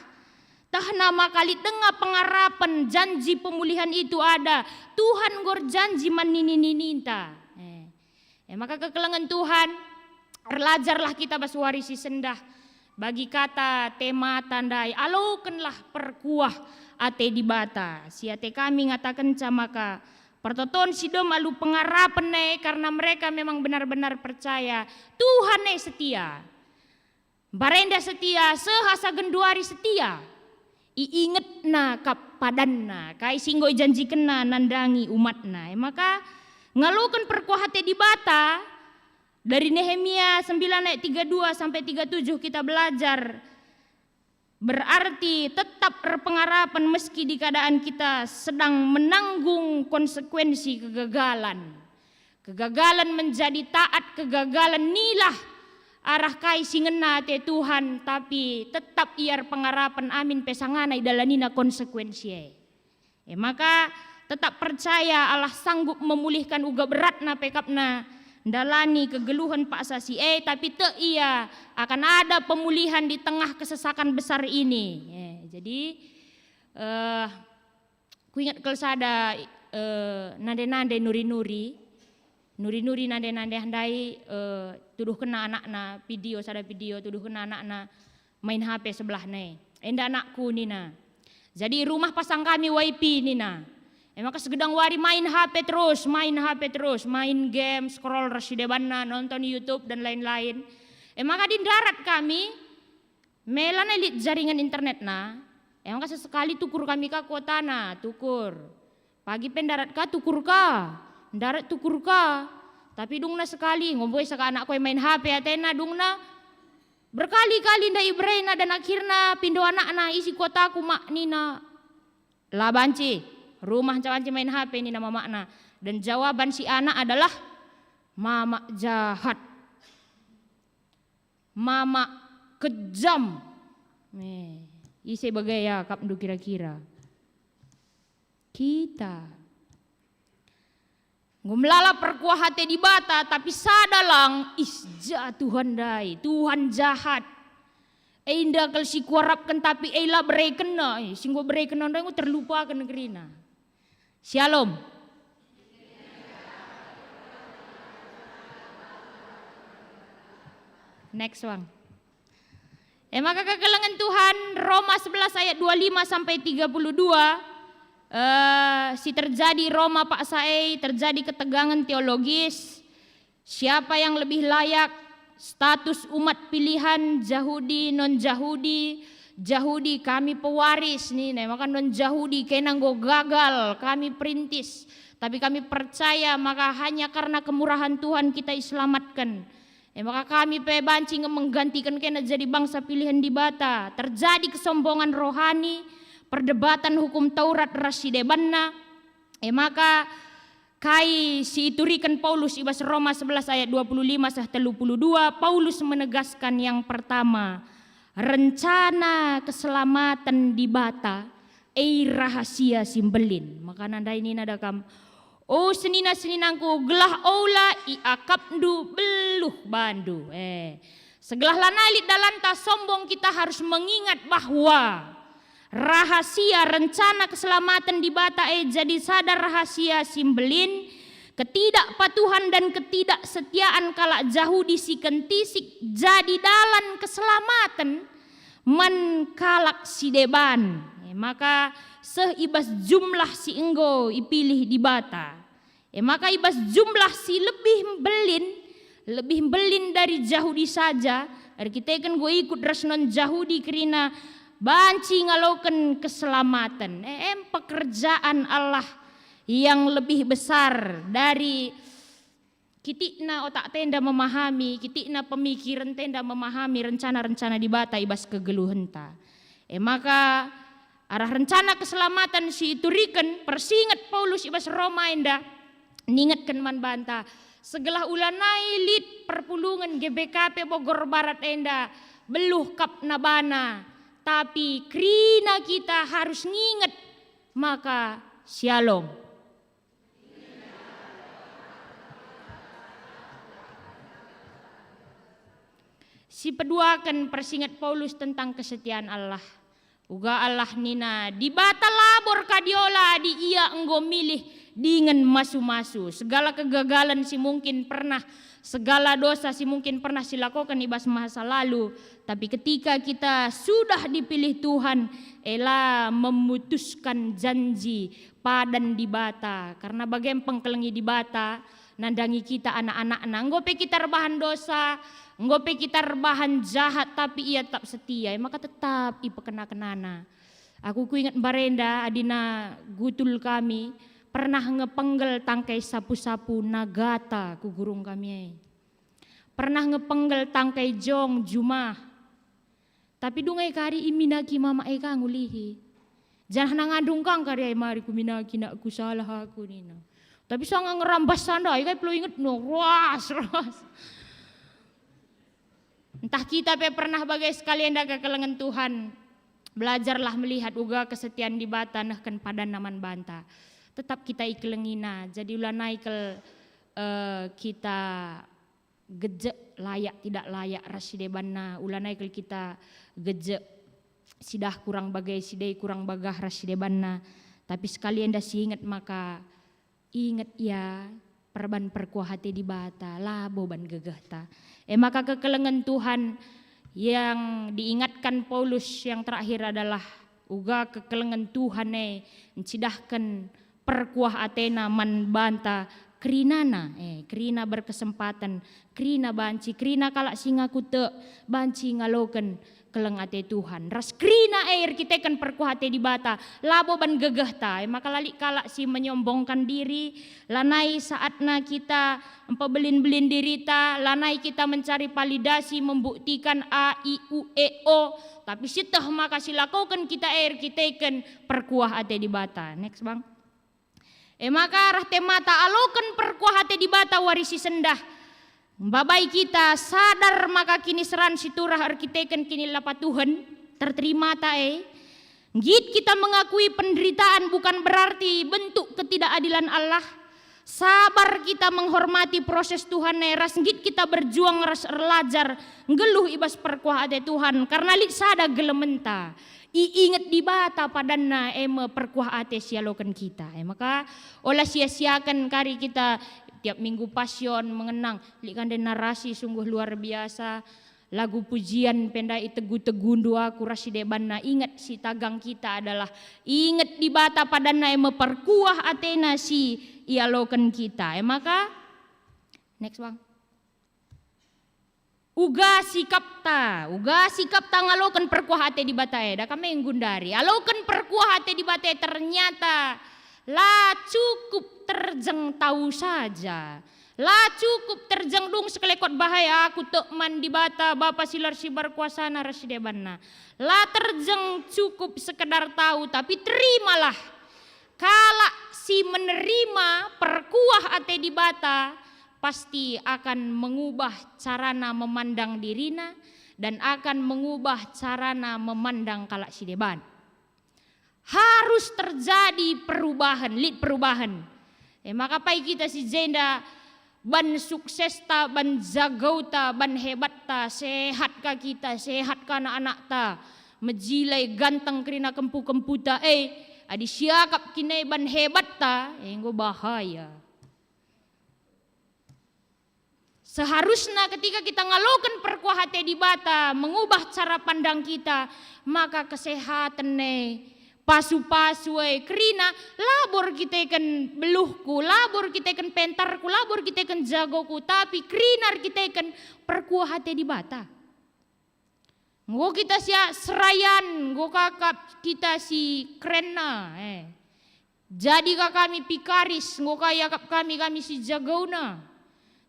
Tehna maka lit denga pengarapen janji pemulihan itu ada, Tuhan enggo erjanji man nini-nininta. Eh. E maka kekelengen Tuhan, erlajarlah kita bas wari si sendah. Bagi kata temata ndai, alokenlah perkuah ate Dibata. Si ate kami ngatakenca maka pertoton si dem alu pengarapen e, karena mereka memang benar-benar percaya Tuhan e setia. Mbarenda setia, seh asa genduari setia. Iingetna kap padanna, kai si enggo ijanjikenna nandangi umatna. E maka, ngaloken perkuah ate Dibata, dari Nehemia sembilan ayat tiga dua sampai tiga tujuh kita belajar, berarti tetap erpengarapen meski di keadaan kita sedang menanggung konsekuensi kegagalan. Kegagalan menjadi taat, kegagalan nilah arah kai si ngena ate Tuhan, tapi tetap ia erpengarapen amin pe sangana idalanina konsekuensi e. E maka, tetap percaya Allah sanggup memulihkan uga beratna pe kap na ndalani kegeluhen paksa si e, tapi tek ia akan ada pemulihan di tengah kesesakan besar ini. E, jadi, eh, Kuingat kal sada, eh, nande-nande nuri-nuri. Nuri-nuri nande-nande ndai, eh, tuduhkenna anakna video, sada video tuduhkenna anakna main H P sebelahna e. Enda anakku nina, Jadi i rumah pasang kami Y P nina. E maka segedang wari main H P terus, main H P terus, main game, scroll ras si debanna, nonton YouTube dan lain-lain. E maka adi ndarat kami, mela nai lit jaringan internetna, e maka sesekali tukur kami ka kuotana, tukur. Pagi pe ndarat ka, tukur ka, ndarat tukur ka. Tapi dungna sekali, enggo mbuasa ka anakku e main H P atena, dungna berkali-kali ndai iberena dan akhirna pindo anakna, "Isi kuotaku, Mak," nina. "La banci, rumah nca banci main H P," nina mamakna. Dan jawaban si anak adalah, "Mamak jahat. Mamak kejam." Eh, ise bage iakapndu kira-kira? Kita. Enggo melala perkuah ate Dibata, tapi sada lang, is ja Tuhan ndai, Tuhan jahat. Enda kal si kuarapken, tapi e la berekenna, eh, si enggo berekenna ndai enggo terlupaken kerina. Syalom. Next one. E maka kekelengen Tuhan, Roma sebelas ayat dua lima sampai tiga puluh dua, eh, si terjadi Roma paksa e, terjadi ketegangan teologis, siapa yang lebih layak, status umat pilihan, Jahudi, non-Jahudi, Jahudi kami pewaris nina, maka non-Jahudi kena enggo gagal, kami perintis, tapi kami percaya maka hanya karena kemurahan Tuhan kita iselamatken. E maka kami pe banci nge menggantiken kena jadi bangsa pilihan Dibata. Terjadi kesombongan rohani, perdebatan hukum Taurat ras si debanna. E maka kai si ituriken Paulus i bas Roma sebelas ayat dua puluh lima seh telu puluh dua, Paulus menegaskan yang pertama, rencana keselamaten Dibata e rahasia si mbelin. Maka ndai nina da kam, "O senina-seninangku, gelah ola iakapndu beluh bandu." Eh, segelah lanai lit dalanta sombong, kita harus mengingat bahwa rahasia rencana keselamaten Dibata e jadi sada rahasia si mbelin. Ketidakpatuhan dan ketidaksetiaan kalak Jahudi si kentisik jadi dalan keselamaten man kalak si deban. E maka seh i bas jumlah si enggo ipilih Dibata. E maka i bas jumlah si lebih mbelin, lebih mbelin dari Jahudi saja, erkiteken enggo ikut ras non-Jahudi kerina banci ngaloken keselamaten. E, em pekerjaan Allah yang lebih besar dari kitikna otak tenda memahami, kitikna pemikiran tenda memahami rencana-rencana Dibata i bas kegeluhenta. E maka, arah rencana keselamaten si ituriken persinget Paulus i bas Roma enda, ningetken man banta, segelah ulanai lit perpulungen G B K P Bogor Barat enda beluh kap nabana, tapi kerina kita harus nginget maka Syalom. Sipeduaken persinget Paulus tentang kesetiaan Allah. Uga Allah nina, "Dibata labo erkadiola adi Ia enggo milih dingen masu-masu." Segala kegagalan si mungkin pernah, segala dosa si mungkin pernah silakoken i bas masa lalu, tapi ketika kita sudah dipilih Tuhan, ela memutuskan janji padan Dibata, karena bage pengkelengi Dibata nandangi kita anak-anakna. Enggo pe kita erbahan dosa, enggo pe kita erbahan jahat, tapi Ia tetap setia, e maka tetap ipekenakenana. Aku kuinget mbarenda adina gutul kami pernah nge penggel tangkai sapu-sapu nagata ku gurung kami e. Pernah nge penggel tangkai jong jumah. Tapi dungai kari iminaki mama e ka ngulihi. Janah nangandung kang kari ai mari kuminaki nakku, salah aku nina. Tapi sanga ngerambas sandai kai pelo ingetno, ras, ras. Ntah kita pe pernah bage sekali enda kekelengen Tuhan. Belajarlah melihat uga kesetiaan Dibata nehken padanNa man banta. Tetap kita ikelengina. Jadi ulanai kal, eh, kita gejek layak tidak layak ras si debanna, ulanai kal kita gejek sidah kurang bage, si dai kurang bagah ras si debanna. Tapi sekali enda siinget maka inget ia perban perkuah ate Dibata, labo ban gegehta. E maka kekelengen Tuhan yang diingatkan Paulus yang terakhir adalah Uga kekelengen Tuhan e ncidahken perkuah atena man banta kerinana, eh, kerina berkesempaten, kerina banci, kerina kalak si ngaku tek, banci ngaloken keleng ate Tuhan. Ras kerina e erkiteken perkuah ate Dibata, labo ban gegehta, eh, maka la lit kalak si menyombongkan diri, lanai saatna kita mpebelin-belin dirita, lanai kita mencari validasi membuktikan A, I, U, E, O, tapi sieteh maka silakoken kita e erkiteken perkuah ate Dibata. Next, Bang. E maka reh te mata aloken perkuah ate Dibata wari si sendah. Mbabai kita sadar maka kiniseran si turah erkiteken kinilapatuhen, terterimata e. Nggit kita mengakui penderitaan bukan berarti bentuk ketidakadilan Allah. Sabar kita menghormati proses Tuhan e, ras nggit kita berjuang ras erlajar nggeluh i bas perkuah ate Tuhan, karena lit sada gelementa. Iinget Dibata padanna e me perkuah ate si aloken kita. E maka ola sia-siaken kari kita tiap minggu Pasion mengenang, lit ka ndai narasi sungguh luar biasa. Lagu pujian pe ndai, "Itegu-tegundu aku ras si debanna." Inget, si tagang kita adalah inget Dibata padanna e me perkuah atena si ialoken kita. E maka, next, Bang. Uga sikapta, uga sikapta ngaloken perkuah ate Dibata eda kami nggundari. Aloken perkuah ate Dibata e ternyata la cukup terjeng tau saja. La cukup terjeng dung sekelekot bahaya aku tek man Dibata, Bapa si lar si berkuasana ras si debanna. La terjeng cukup sekedar tau, tapi terimalah. Kalak si menerima perkuah ate Dibata pasti akan mengubah carana memandang dirina dan akan mengubah carana memandang kalak si deban. Harus terjadi perubahan, lit perubahan. E maka pai kita si jenda ban suksesta, ban jagauta, ban hebatta, sehat ka kita, sehat ka anak-anakta, mejilai ganteng kerina kempu-kemputa, eh, adi siakap kinai ban hebatta, eh, enggo bahaya. Seharusna ketika kita ngaloken perkuah ate Dibata, mengubah cara pandang kita, maka kesehaten e, pasu-pasu e, kerina, labo erkiteken beluhku, labo erkiteken pentarku, labo erkiteken jagoku, tapi kerina erkiteken perkuah ate Dibata. Enggo kita si serayan, enggo ka akap kita si kerenna, eh. Jadi ka kami pikaris, enggo ka iakap kami, kami si jagauna.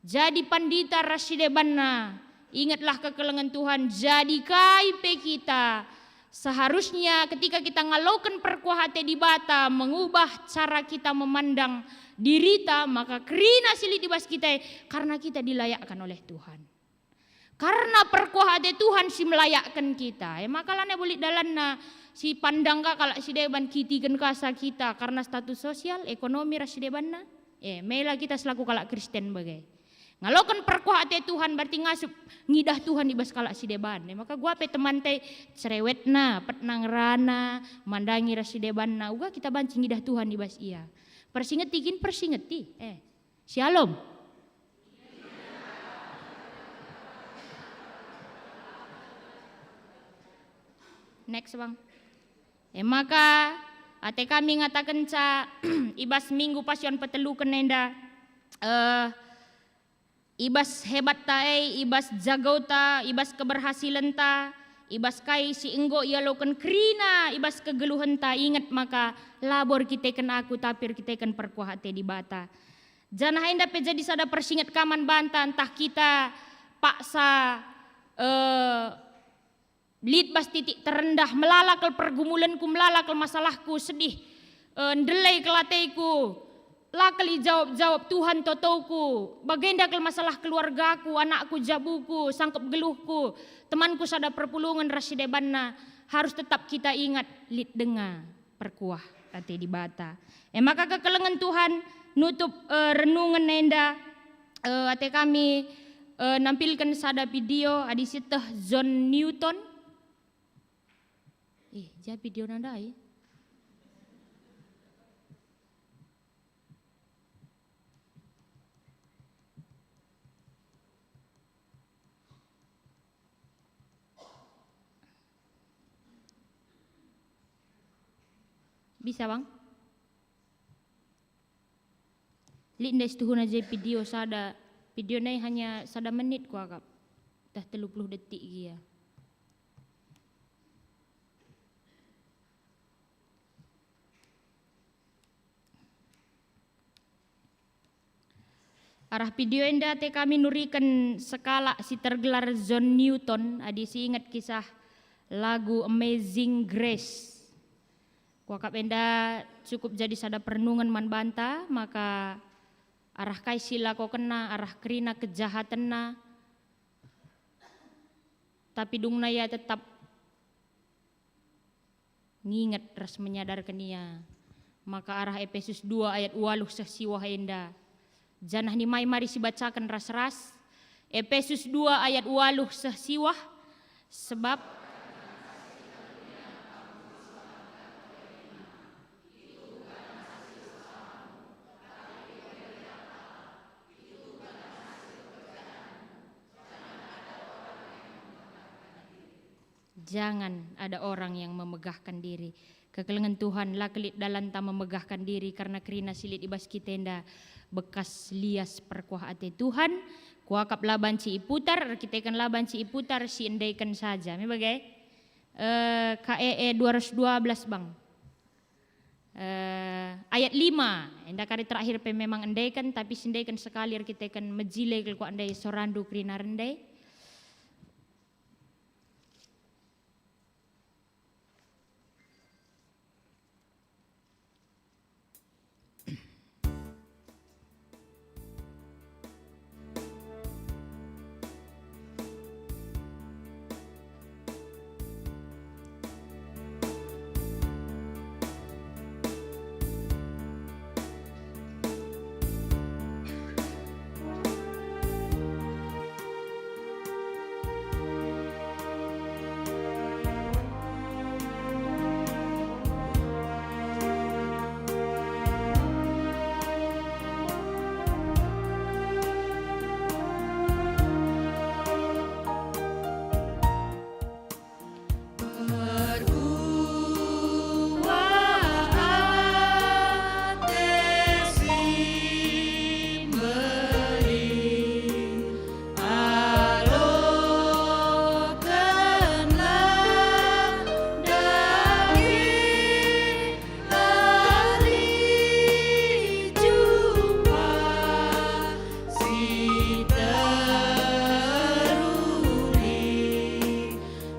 Jadi pandita ras si debanna, ingetlah kekelengen Tuhan, jadi kai pe kita. Seharusnya ketika kita ngaloken perkuah ate Dibata, mengubah cara kita memandang dirita, maka kerina si lit i bas kita e, karena kita dilayakkan oleh Tuhan. Karena perkuah ate Tuhan si melayakken kita, e maka lanai bulit dalanna si pandang ka kalak si deban, kitiken ka sa kita karena status sosial, ekonomi ras si debanna. E, mela kita selaku kalak Kristen bage. Ngaloken perkuah ate Tuhan berarti ngasup ngidah Tuhan i bas kalak si deban. E maka gua pe temanta e cerewetna, petna ngerana, mandangi ras si debanna, uga kita banci ngidah Tuhan i bas ia. Persingeti kin, persingeti. Eh. Shalom. Next, Bang. E maka, ate kami ngatakenca i bas Minggu Pasion peteluken enda, eh, i bas hebatta e, i bas jagota, i bas keberhasilenta, i bas kai si enggo ialoken kerina, i bas kegeluhenta, inget maka labo erkiteken aku, tapi erkiteken perkuah ate Dibata. Janah enda pe jadi sada persinget ka man banta, ntah kita paksa, eh, lit bas titik terendah, melala kal pergumulenku, melala kal masalahku, sedih, eh, ndelai kal ateku, la kal ijawab-jawab Tuhan totoku, bagenda kal masalah keluargaku, anakku, jabuku, sangkep geluhku, temanku sada perpulungen ras si debanna, harus tetap kita ingat lit denga perkuah ate Dibata. E maka kekelengen Tuhan nutup, eh, renungen enda, eh, ate kami, eh, nampilken sada video adi sieteh John Newton. Ih, ja video nandai. Bisa, Bang? Lit ndai situhuna je video sada, video nai hanya sada menit kuakap, tah telu puluh detik gia. Arah video enda ate kami nuriken sekalak si tergelar John Newton, adi si inget kisah lagu Amazing Grace. Kuakap enda cukup jadi sada perenungen man banta, maka arah kai si ilakokenna, arah kerina kejahatenna, tapi dungna ia tetap nginget ras menyadarken ia. Maka arah Epesus dua ayat waluh seh siwah enda, janah nimai mari sibacaken ras-ras. Epesus dua ayat waluh seh siwah, sebab jangan ada orang yang memegahkan diri. Kekelengen Tuhan, la kelit dalanta memegahkan diri, karna kerina si lit i bas kita enda bekas lias perkuah ate Tuhan. Kuakap la banci iputar, erkiteken la banci iputar, si endaiken saja. Me bage? Eh, K E E dua ratus dua belas, Bang. Eh, ayat lima, enda kari terakhir pe memang endaiken, tapi si endaiken sekali erkiteken mejile kal kuakap ndai sorandu kerina rende.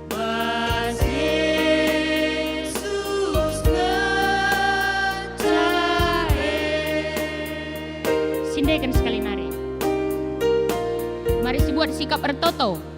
Bas Jesus ngecah e. Sindeken sekali nari. Mari sibuat sikap ertoto.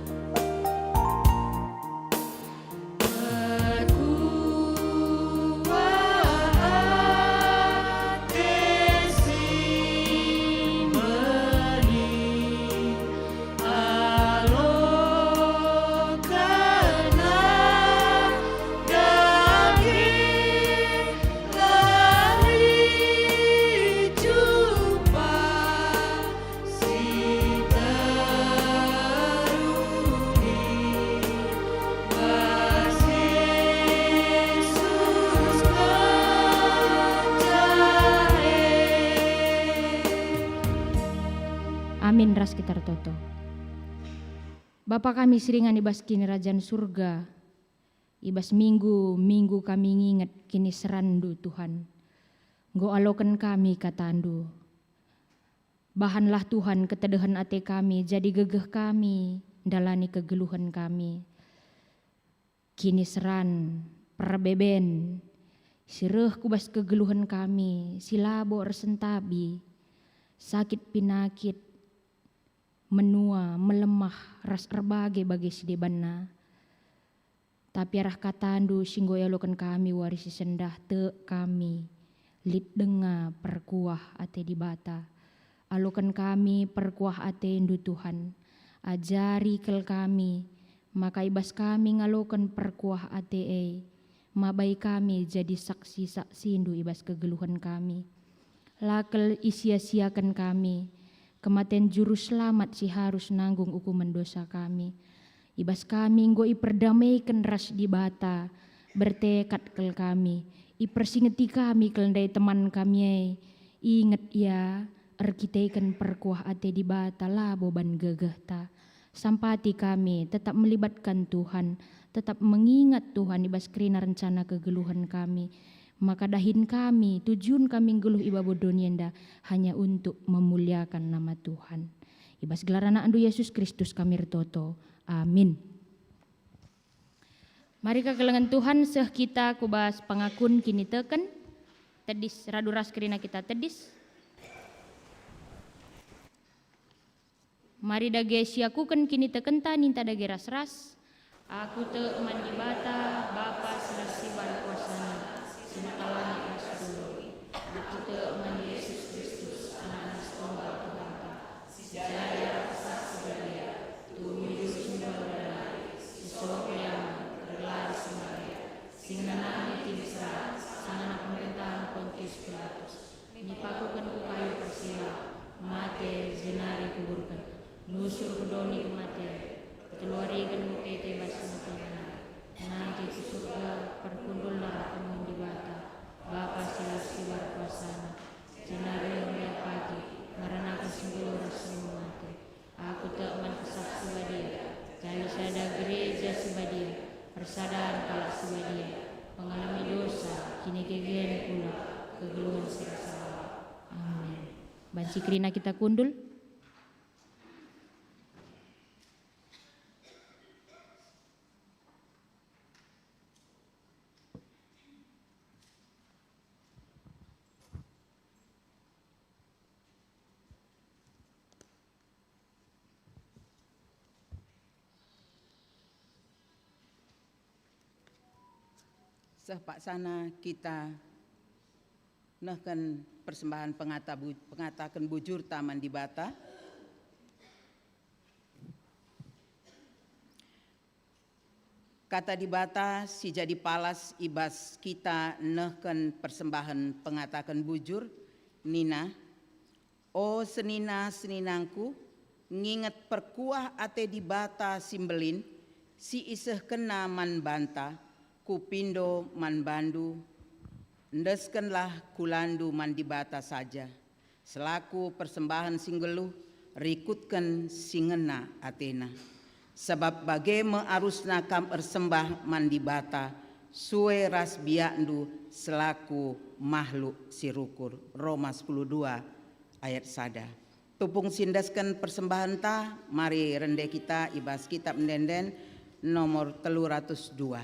Amin, ras kita ertoto. Bapa kami si ringan i bas Kinirajan Surga, i bas minggu-minggu kami nginget kiniseranNdu, Tuhan. Enggo aloken kami kataNdu. Bahanlah, Tuhan, ketedehen ate kami, jadi gegeh kami ndalani kegeluhen kami. Kiniseran, perbeben, si reh ku bas kegeluhen kami, si labo ersentabi, sakit pinakit, menua, melemah, ras erbage-bage si debanna. Tapi arah kataNdu si enggo ialoken kami wari si sendah, tek kami, lit denga perkuah ate Dibata. Aloken kami perkuah ateNdu, Tuhan. Ajari kal kami, maka i bas kami ngaloken perkuah ate e, mabai kami jadi saksi-saksindu i bas kegeluhen kami. La kal isia-siaken kami. Kematen Juru Selamat si harus nanggung ukumen dosa kami. I bas kami enggo iperdameiken ras Dibata, Bertekad kal kami, ipersingeti kami kal ndai teman kami e. Inget ia, erkiteken perkuah ate Dibata labo ban gegehta. Sampati kami tetap melibatkan Tuhan, tetap mengingat Tuhan i bas kerina rencana kegeluhen kami. Maka dahin kami, tujun kami nggeluh i babo doni enda hanya untuk memuliakan nama Tuhan. I bas gelar AnakNdu Yesus Kristus kami ertoto. Amin. Mari kekelengen Tuhan, seh kita ku bas pengakun kiniteken. Tedis, radu ras kerina kita tedis. Mari dage siakuken kinitekenta, ninta dage ras-ras. Aku tek man Dibata, Bapa si la siban kuasana, si nata langit ras doni. Aku tek man Yesus Kristus, Anakna si Tunggal Tuhanta, si jadi arah Kesah Si Badia, tuhu i juru si ndauh nari, si soro keliamen, erlari si Maria, si ngenanami kiniseran, sangana pemerintahen Pontius Pilatus. Ipakuken ku kayu persilang, mate, jenari kuburken. Nusur ku doni kematen, peteluariken mukete bas kematen nari. Nangkih ku Surga, perkundulna ras kemuhen Dibata, Bapa si la siban kuasana. Jenari meriah pagi, ngeranaken si nggeluh ras si enggo mate. Aku tek man Kesah Si Badia, jadi sada Gereja Si Badia, persadan kalak si badia, pengalemi dosa, kinigegen kula, kegeluhen si rasa lalap. Amin. Banci kerina kita kundul. Seh paksana kita nehken persembahen pengata bu-, pengataken bujurta man Dibata. Kata Dibata si jadi palas i bas kita nehken persembahen pengataken bujur, nina, "O senina-seninangku, nginget perkuah ate Dibata si mbelin, si isehkenNa man banta, kupindo man bandu, endeskenlah kulandu man Dibata saja." Selaku persembahen si nggeluh, rikutken si ngena atena. Sabap bage me arusna kam ersembah man Dibata, sue ras biakndu selaku mahluk si rukur. Roma sepuluh dua ayat sada. Tupung si endesken persembahenta, mari rende kita i bas Kitab Ende-enden nomor telu ratus dua.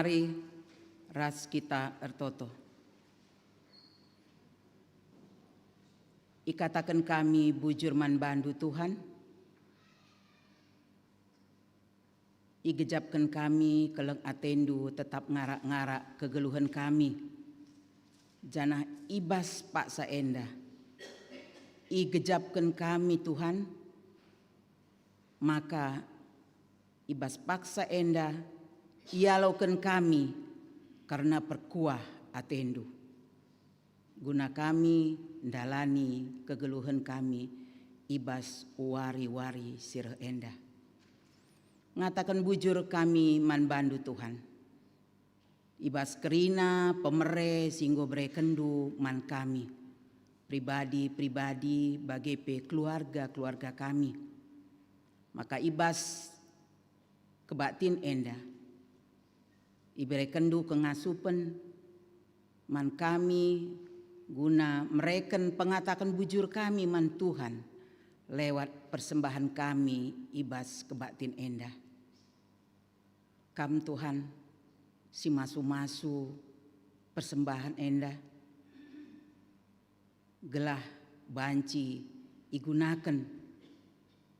Mari ras kita ertoto. Ikataken kami bujur man bandu, Tuhan. Igejapken kami keleng atendu tetap ngarak-ngarak kegeluhen kami, janah i bas paksa enda igejapken kami, Tuhan, maka i bas paksa enda ialoken kami kerna perkuah atendu, guna kami ndalani kegeluhen kami i bas wari-wari si reh enda. Ngataken bujur kami man bandu, Tuhan, i bas kerina pemere si enggo berekenndu man kami, pribadi-pribadi bage pe keluarga-keluarga kami. Maka i bas kebaktin enda iberekenndu kengasupen man kami guna mereken pengataken bujur kami man Tuhan lewat persembahen kami i bas kebaktin enda. Kam, Tuhan, si masu-masu persembahen enda, gelah banci igunaken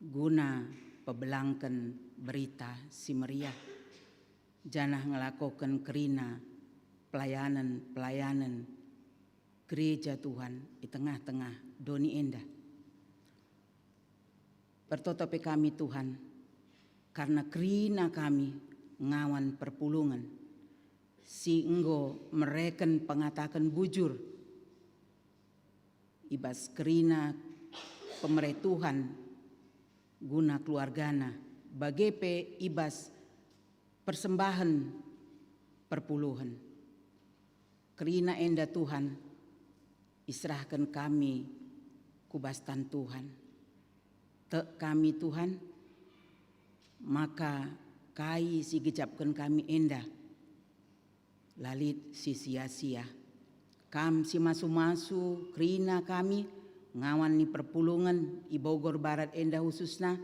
guna pebelangken Berita Si Meriah, janah ngelakoken kerina pelayanen-pelayanen gereja Tuhan i tengah-tengah doni enda. Ertoto pe kami, Tuhan, karna kerina kami ngawan perpulungen si enggo mereken pengataken bujur i bas kerina pemere Tuhan guna keluargana, bage pe i bas persembahen perpulungen. Kerina enda, Tuhan, iserahken kami ku bas tan Tuhan. Tek kami, Tuhan, maka kai si igejapken kami enda la lit si sia-sia. Kam si masu-masu kerina kami ngawan ni perpulungen i Bogor Barat enda khususna,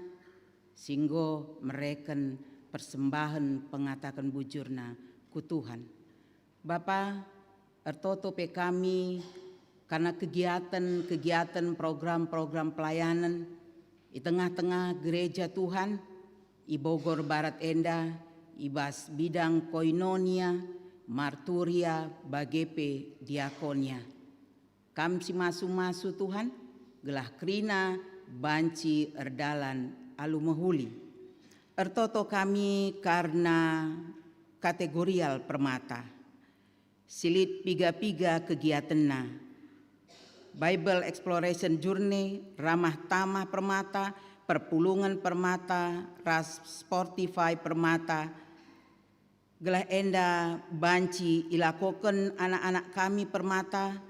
si enggo mereken persembahen pengataken bujurna ku Tuhan. Bapa, ertoto pe kami karna kegiaten-kegiaten, program-program pelayanen i tengah-tengah gereja Tuhan i Bogor Barat enda, i bas bidang koinonia, marturia, bage pe diakonia. Kam si masu-masu, Tuhan, gelah kerina banci erdalan alu mehuli. Ertoto kami karna kategorial Permata, si lit piga-piga kegiatenna. Bible Exploration Journey, Ramah Tamah Permata, Perpulungen Permata, ras Sportify Permata, gelah enda banci ilakoken anak-anak kami Permata,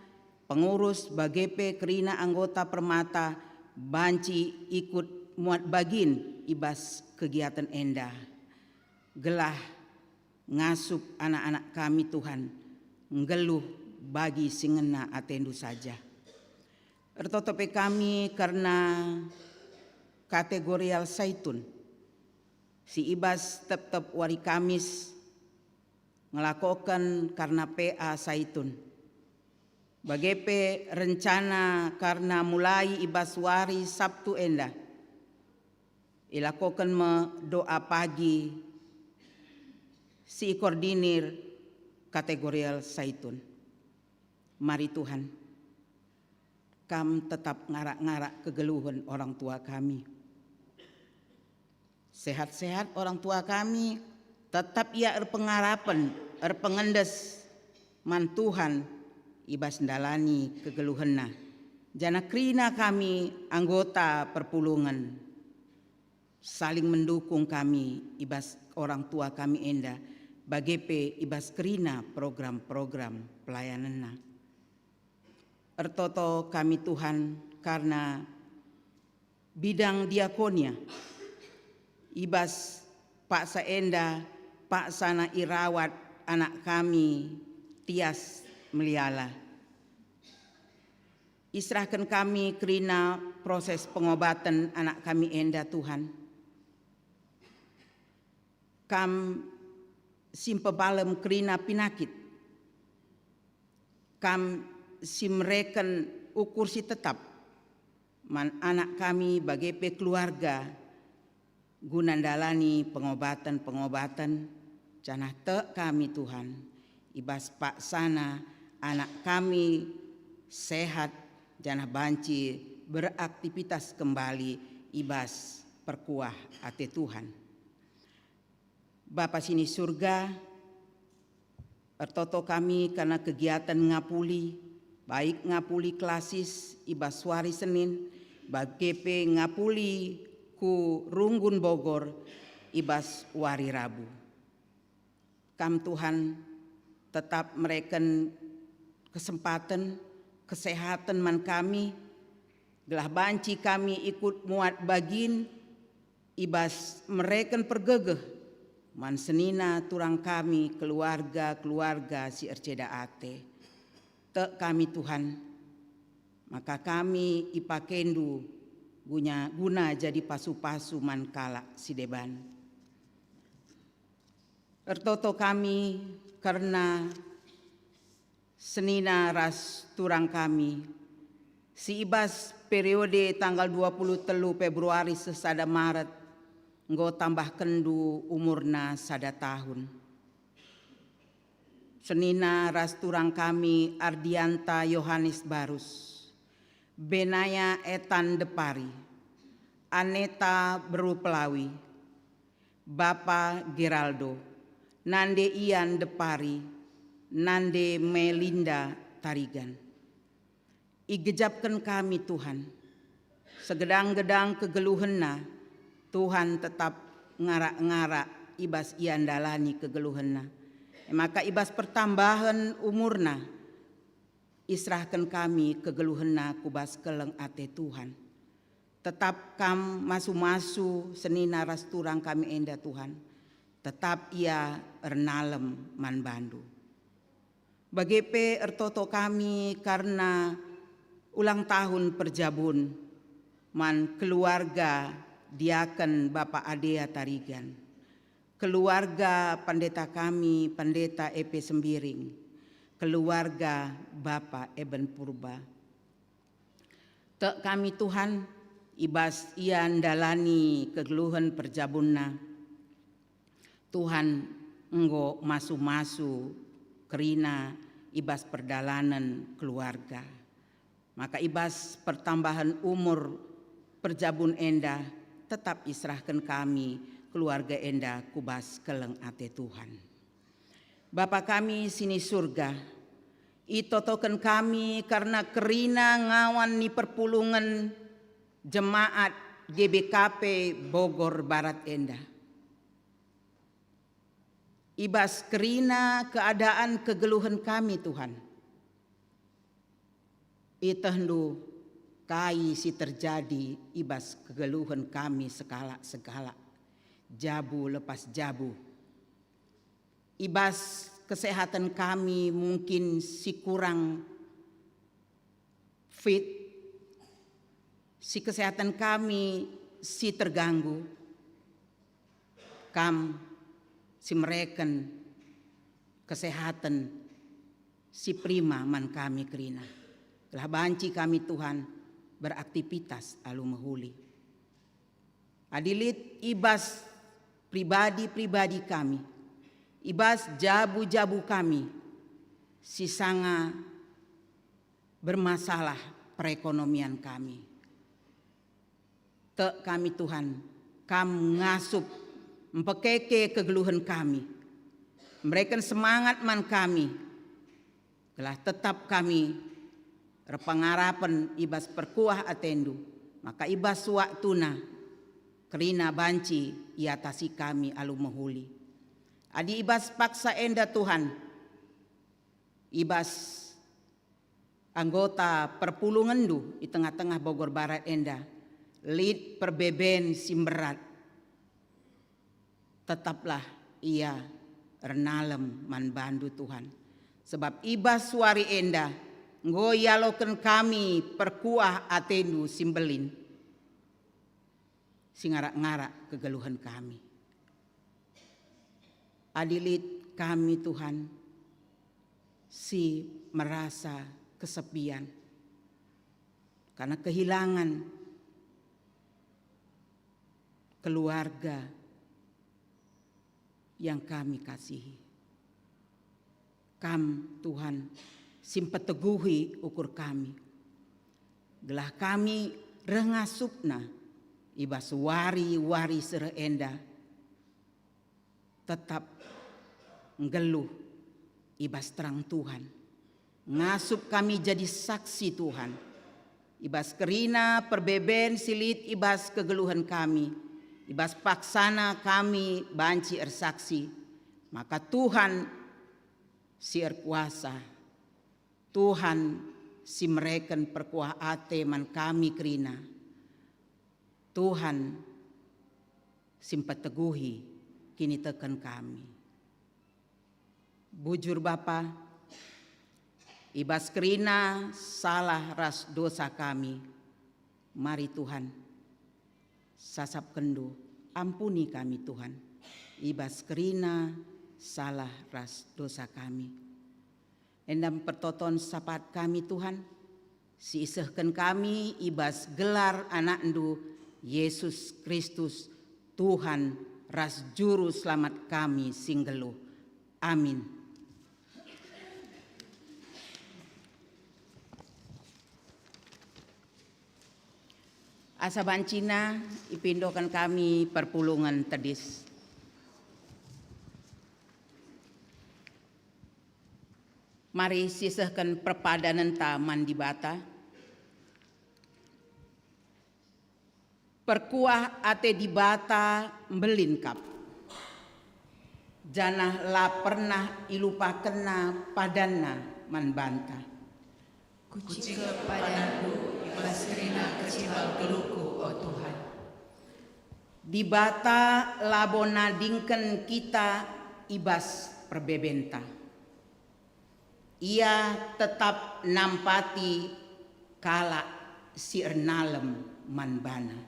pengurus bage pe kerina anggota Permata banci ikut muat bagin i bas kegiaten enda, gelah ngasup anak-anak kami, Tuhan, nggeluh bagi si ngena atendu saja. Ertoto pe kami kerna kategorial Saitun, si i bas tep-tep wari Kamis ngelakoken kerna P A Saitun. Bage pe rencana kerna mulai i bas wari Sabtu enda, ilakoken me doa pagi si ikoordinir kategorial Saitun. Mari Tuhan, Kam tetap ngarak-ngarak kegeluhen orang tua kami. Sehat-sehat orang tua kami, tetap ia erpengarapen, erpengendes man Tuhan i bas ndalani kegeluhenna. Janah kerina kami anggota perpulungen, saling mendukung kami i bas orang tua kami enda, bage pe i bas kerina program-program pelayanenna. Ertoto kami, Tuhan, karna bidang diakonia i bas paksa enda, paksana irawat anak kami Tias Meliala. Iserahken kami kerina proses pengobaten anak kami enda, Tuhan. Kam si mpepalem kerina pinakit. Kam si mereken ukur si tetap man anak kami bage pe keluarga guna ndalani pengobaten-pengobaten, janah tek kami, Tuhan, i bas paksana anak kami sehat janah banci beraktivitas kembali i bas perkuah ate Tuhan. Bapa si ni Surga, ertoto kami kerna kegiatan ngapuli, baik ngapuli klasis i bas wari Senin, bage pe ngapuli ku Runggun Bogor i bas wari Rabu. Kam, Tuhan, tetap mereken kesempaten, kesehaten man kami, gelah banci kami ikut muat bagin i bas mereken pergegeh man senina turang kami, keluarga-keluarga si erceda ate. Tek kami, Tuhan, maka kami ipakendu guna, guna jadi pasu-pasu man kalak si deban. Ertoto kami kerna senina ras turang kami, si i bas periode tanggal dua puluh telu Februari seh sada Maret enggo tambahkenndu umurna sada tahun. Senina ras turang kami Ardianta Yohanes Barus, Benaya Etan Depari, Aneta Beru Pelawi, Bapa Geraldo, nande Ian Depari, nande Melinda Tarigan. Igejapken kami, Tuhan. Segedang-gedang kegeluhenna, Tuhan tetap ngarak-ngarak i bas ia ndalani kegeluhenna. E maka i bas pertambahen umurna, iserahken kami kegeluhenna ku bas keleng ate Tuhan. Tetap Kam masu-masu senina ras turang kami enda, Tuhan. Tetap ia ernalem man bandu. Bage pe ertoto kami kerna ulang tahun perjabun man keluarga diaken Bapa Adea Tarigan, keluarga pendeta kami, Pendeta E P Sembiring, keluarga Bapa Eben Purba. Tek kami, Tuhan, i bas ia ndalani kegeluhen perjabunna. Tuhan enggo masu-masu kerina i bas perdalanen keluarga. Maka i bas pertambahen umur perjabun enda tetap iserahken kami keluarga enda ku bas keleng ate Tuhan. Bapa kami si ni Surga, itotoken kami kerna kerina ngawan ni perpulungen jemaat G B K P Bogor Barat enda. I bas kerina keadaan kegeluhen kami, Tuhan, ietehndu kai si terjadi i bas kegeluhen kami sekalak-sekalak, jabu lepas jabu. I bas kesehatan kami mungkin si kurang fit, si kesehatan kami si terganggu, Kam si mereken kesehatan si prima man kami kerina. Gelah banci kami, Tuhan, beraktivitas alu mehuli. Adi lit i bas pribadi-pribadi kami, i bas jabu-jabu kami, si sanga bermasalah perekonomian kami. Tek kami, Tuhan, Kam ngasup, mpekeke kegeluhen kami, mereken semangat man kami, gelah tetap kami erpengarapen i bas perkuah ateNdu, maka i bas waktuna kerina banci iatasi kami alu mehuli. Adi i bas paksa enda, Tuhan, i bas anggota perpulungenNdu i tengah-tengah Bogor Barat enda lit perbeben si mberat, tetaplah ia ernalem man bandu, Tuhan. Sebab i bas wari enda enggo ialoken kami perkuah ateNdu si mbelin, si ngarak-ngarak kegeluhen kami. Adi lit kami, Tuhan, si merasa kesepian karena kehilangan keluarga yang kami kasihi. Kam, Tuhan, si mpeteguhi ukur kami, gelah kami reh ngasupna i bas wari-wari si reh enda, tetap nggeluh i bas terang Tuhan. Ngasup kami jadi saksi, Tuhan, i bas kerina perbeben si lit i bas kegeluhen kami, i bas paksana kami banci ersaksi, maka Tuhan si erkuasa, Tuhan si mereken perkuah ate man kami kerina, Tuhan si mpeteguhi kiniteken kami. Bujur Bapa, i bas kerina salah ras dosa kami, mari Tuhan, sasapkenNdu, ampuni kami Tuhan, i bas kerina salah ras dosa kami. Enda me pertoton sapat kami Tuhan, si isehken kami i bas gelar AnakNdu, Yesus Kristus, Tuhan ras Juru Selamat kami si nggeluh. Amin. Asa bancina ipindoken kami perpulungen tedis. Mari sisehken perpadanenta man Dibata. Perkuah ate Dibata mbelin kap, janah la pernah ilupakenNa padanNa man banta. Kucikep padanNdu i bas kerina kecibal geluhku, o Tuhan. Dibata labo nadingken kita i bas perbebenta. Ia tetap nampati kalak si ernalem man baNa.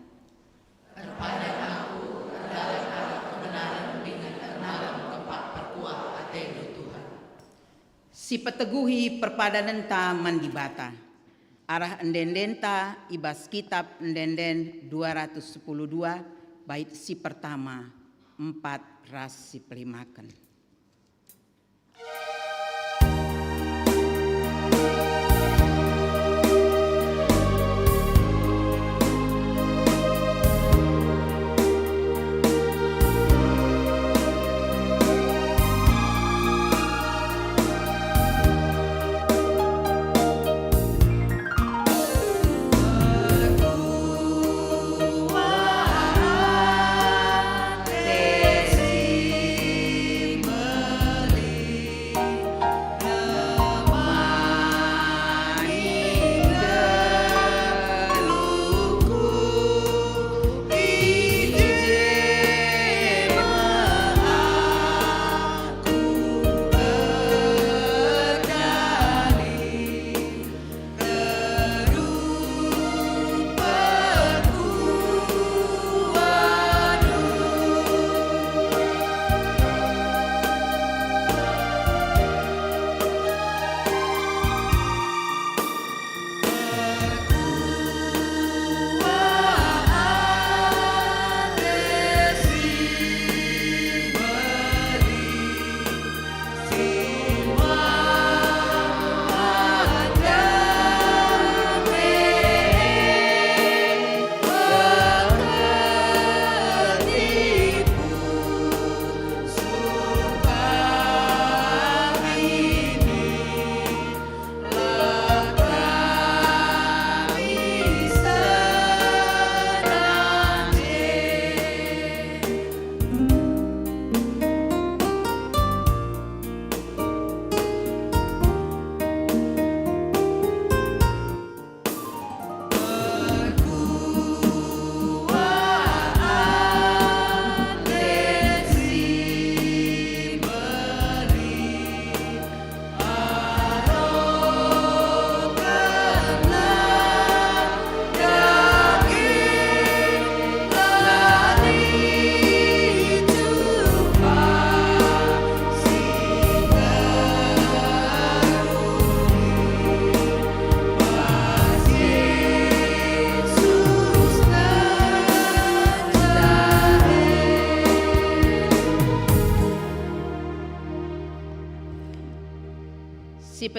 Erpadan aku erdalan arah kebenaran dingen ernalem kempak perkuah ateNdu, Tuhan. Si peteguhi perpadanenta man Dibata. Arah ende-endenta i bas Kitap Ende-enden dua ratus sepuluh dua, bait si pertama, empat ras si pelimaken.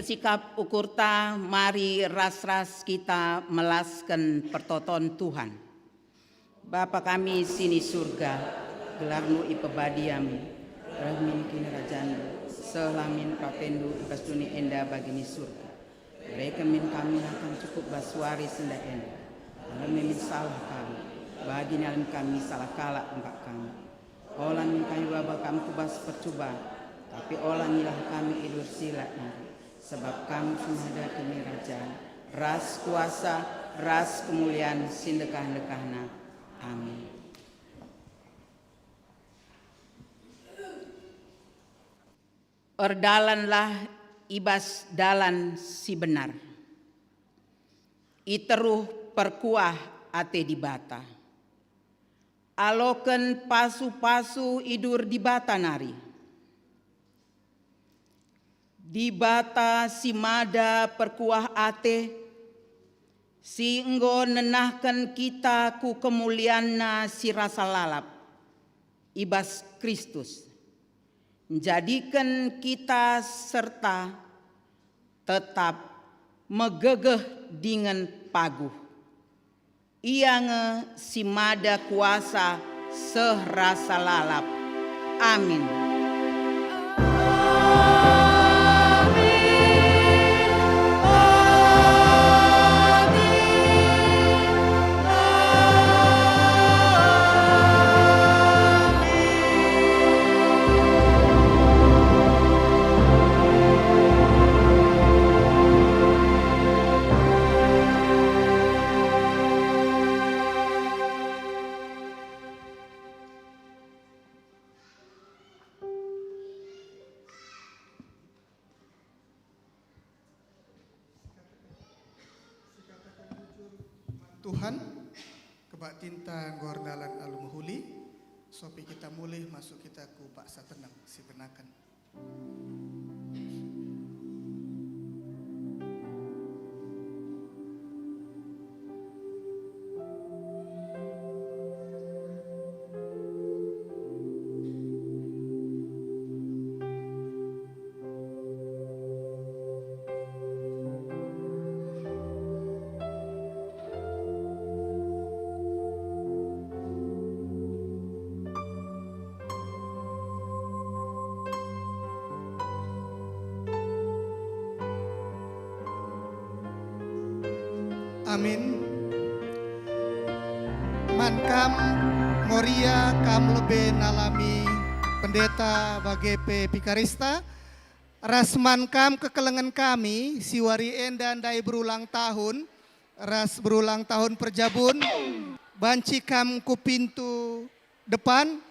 Sikap ukurta, mari ras-ras kita melasken pertoton Tuhan. Bapa kami si ni Surga, gelarNu ipebadiami, reh min kinirajanNdu, seh la min patenNdu i bas doni enda bagi ni Surga. Bereken min kami nakan cukup bas wari si enda enda. Alemi min salah kami, bagi nalem kami salah kalak empak kami. Ola min kami baba kam ku bas percuban, tapi ola ngilah kami i bas si lalap nari, sebab kam si mada kinirajan, ras kuasa, ras kemulian si ndekah-ndekahna. Amin. Erdalanlah i bas dalan si benar, i teruh perkuah ate Dibata. Aloken pasu-pasu idur Dibata nari. Dibata si mada perkuah ate, si enggo nenahken kita ku kemulianNa si rasa lalap i bas Kristus, njadiken kita serta tetap megegeh dingen paguh. Ia nge si mada kuasa seh rasa lalap. Amin. Tuhan, kebaktinta enggo erdalan alu mehuli, sopi kita mulih masuk kita ku paksa teneng si benaken. Amin. Man kam, Moria, kam lebe nalami pendeta bage pe pikarista, ras man kam kekelengen kami si wari enda ndai berulang tahun, ras berulang tahun perjabun, banci kam ku pintu depan,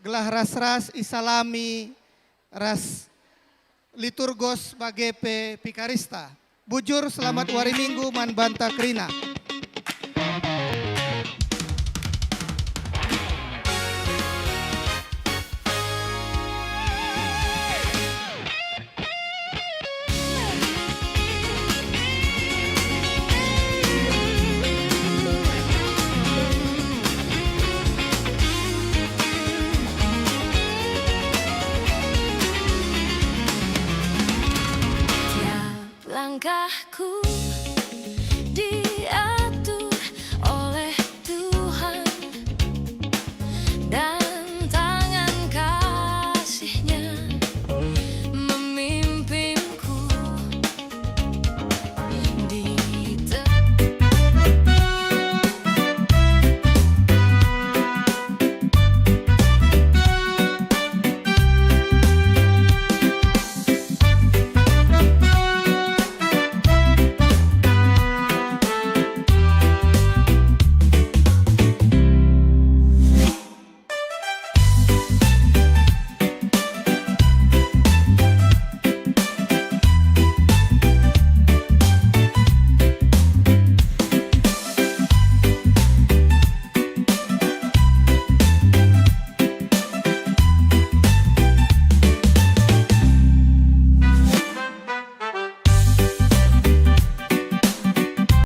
gelah ras-ras isalami ras liturgos bage pe pikarista. Bujur selamat wari Minggu man banta kerina.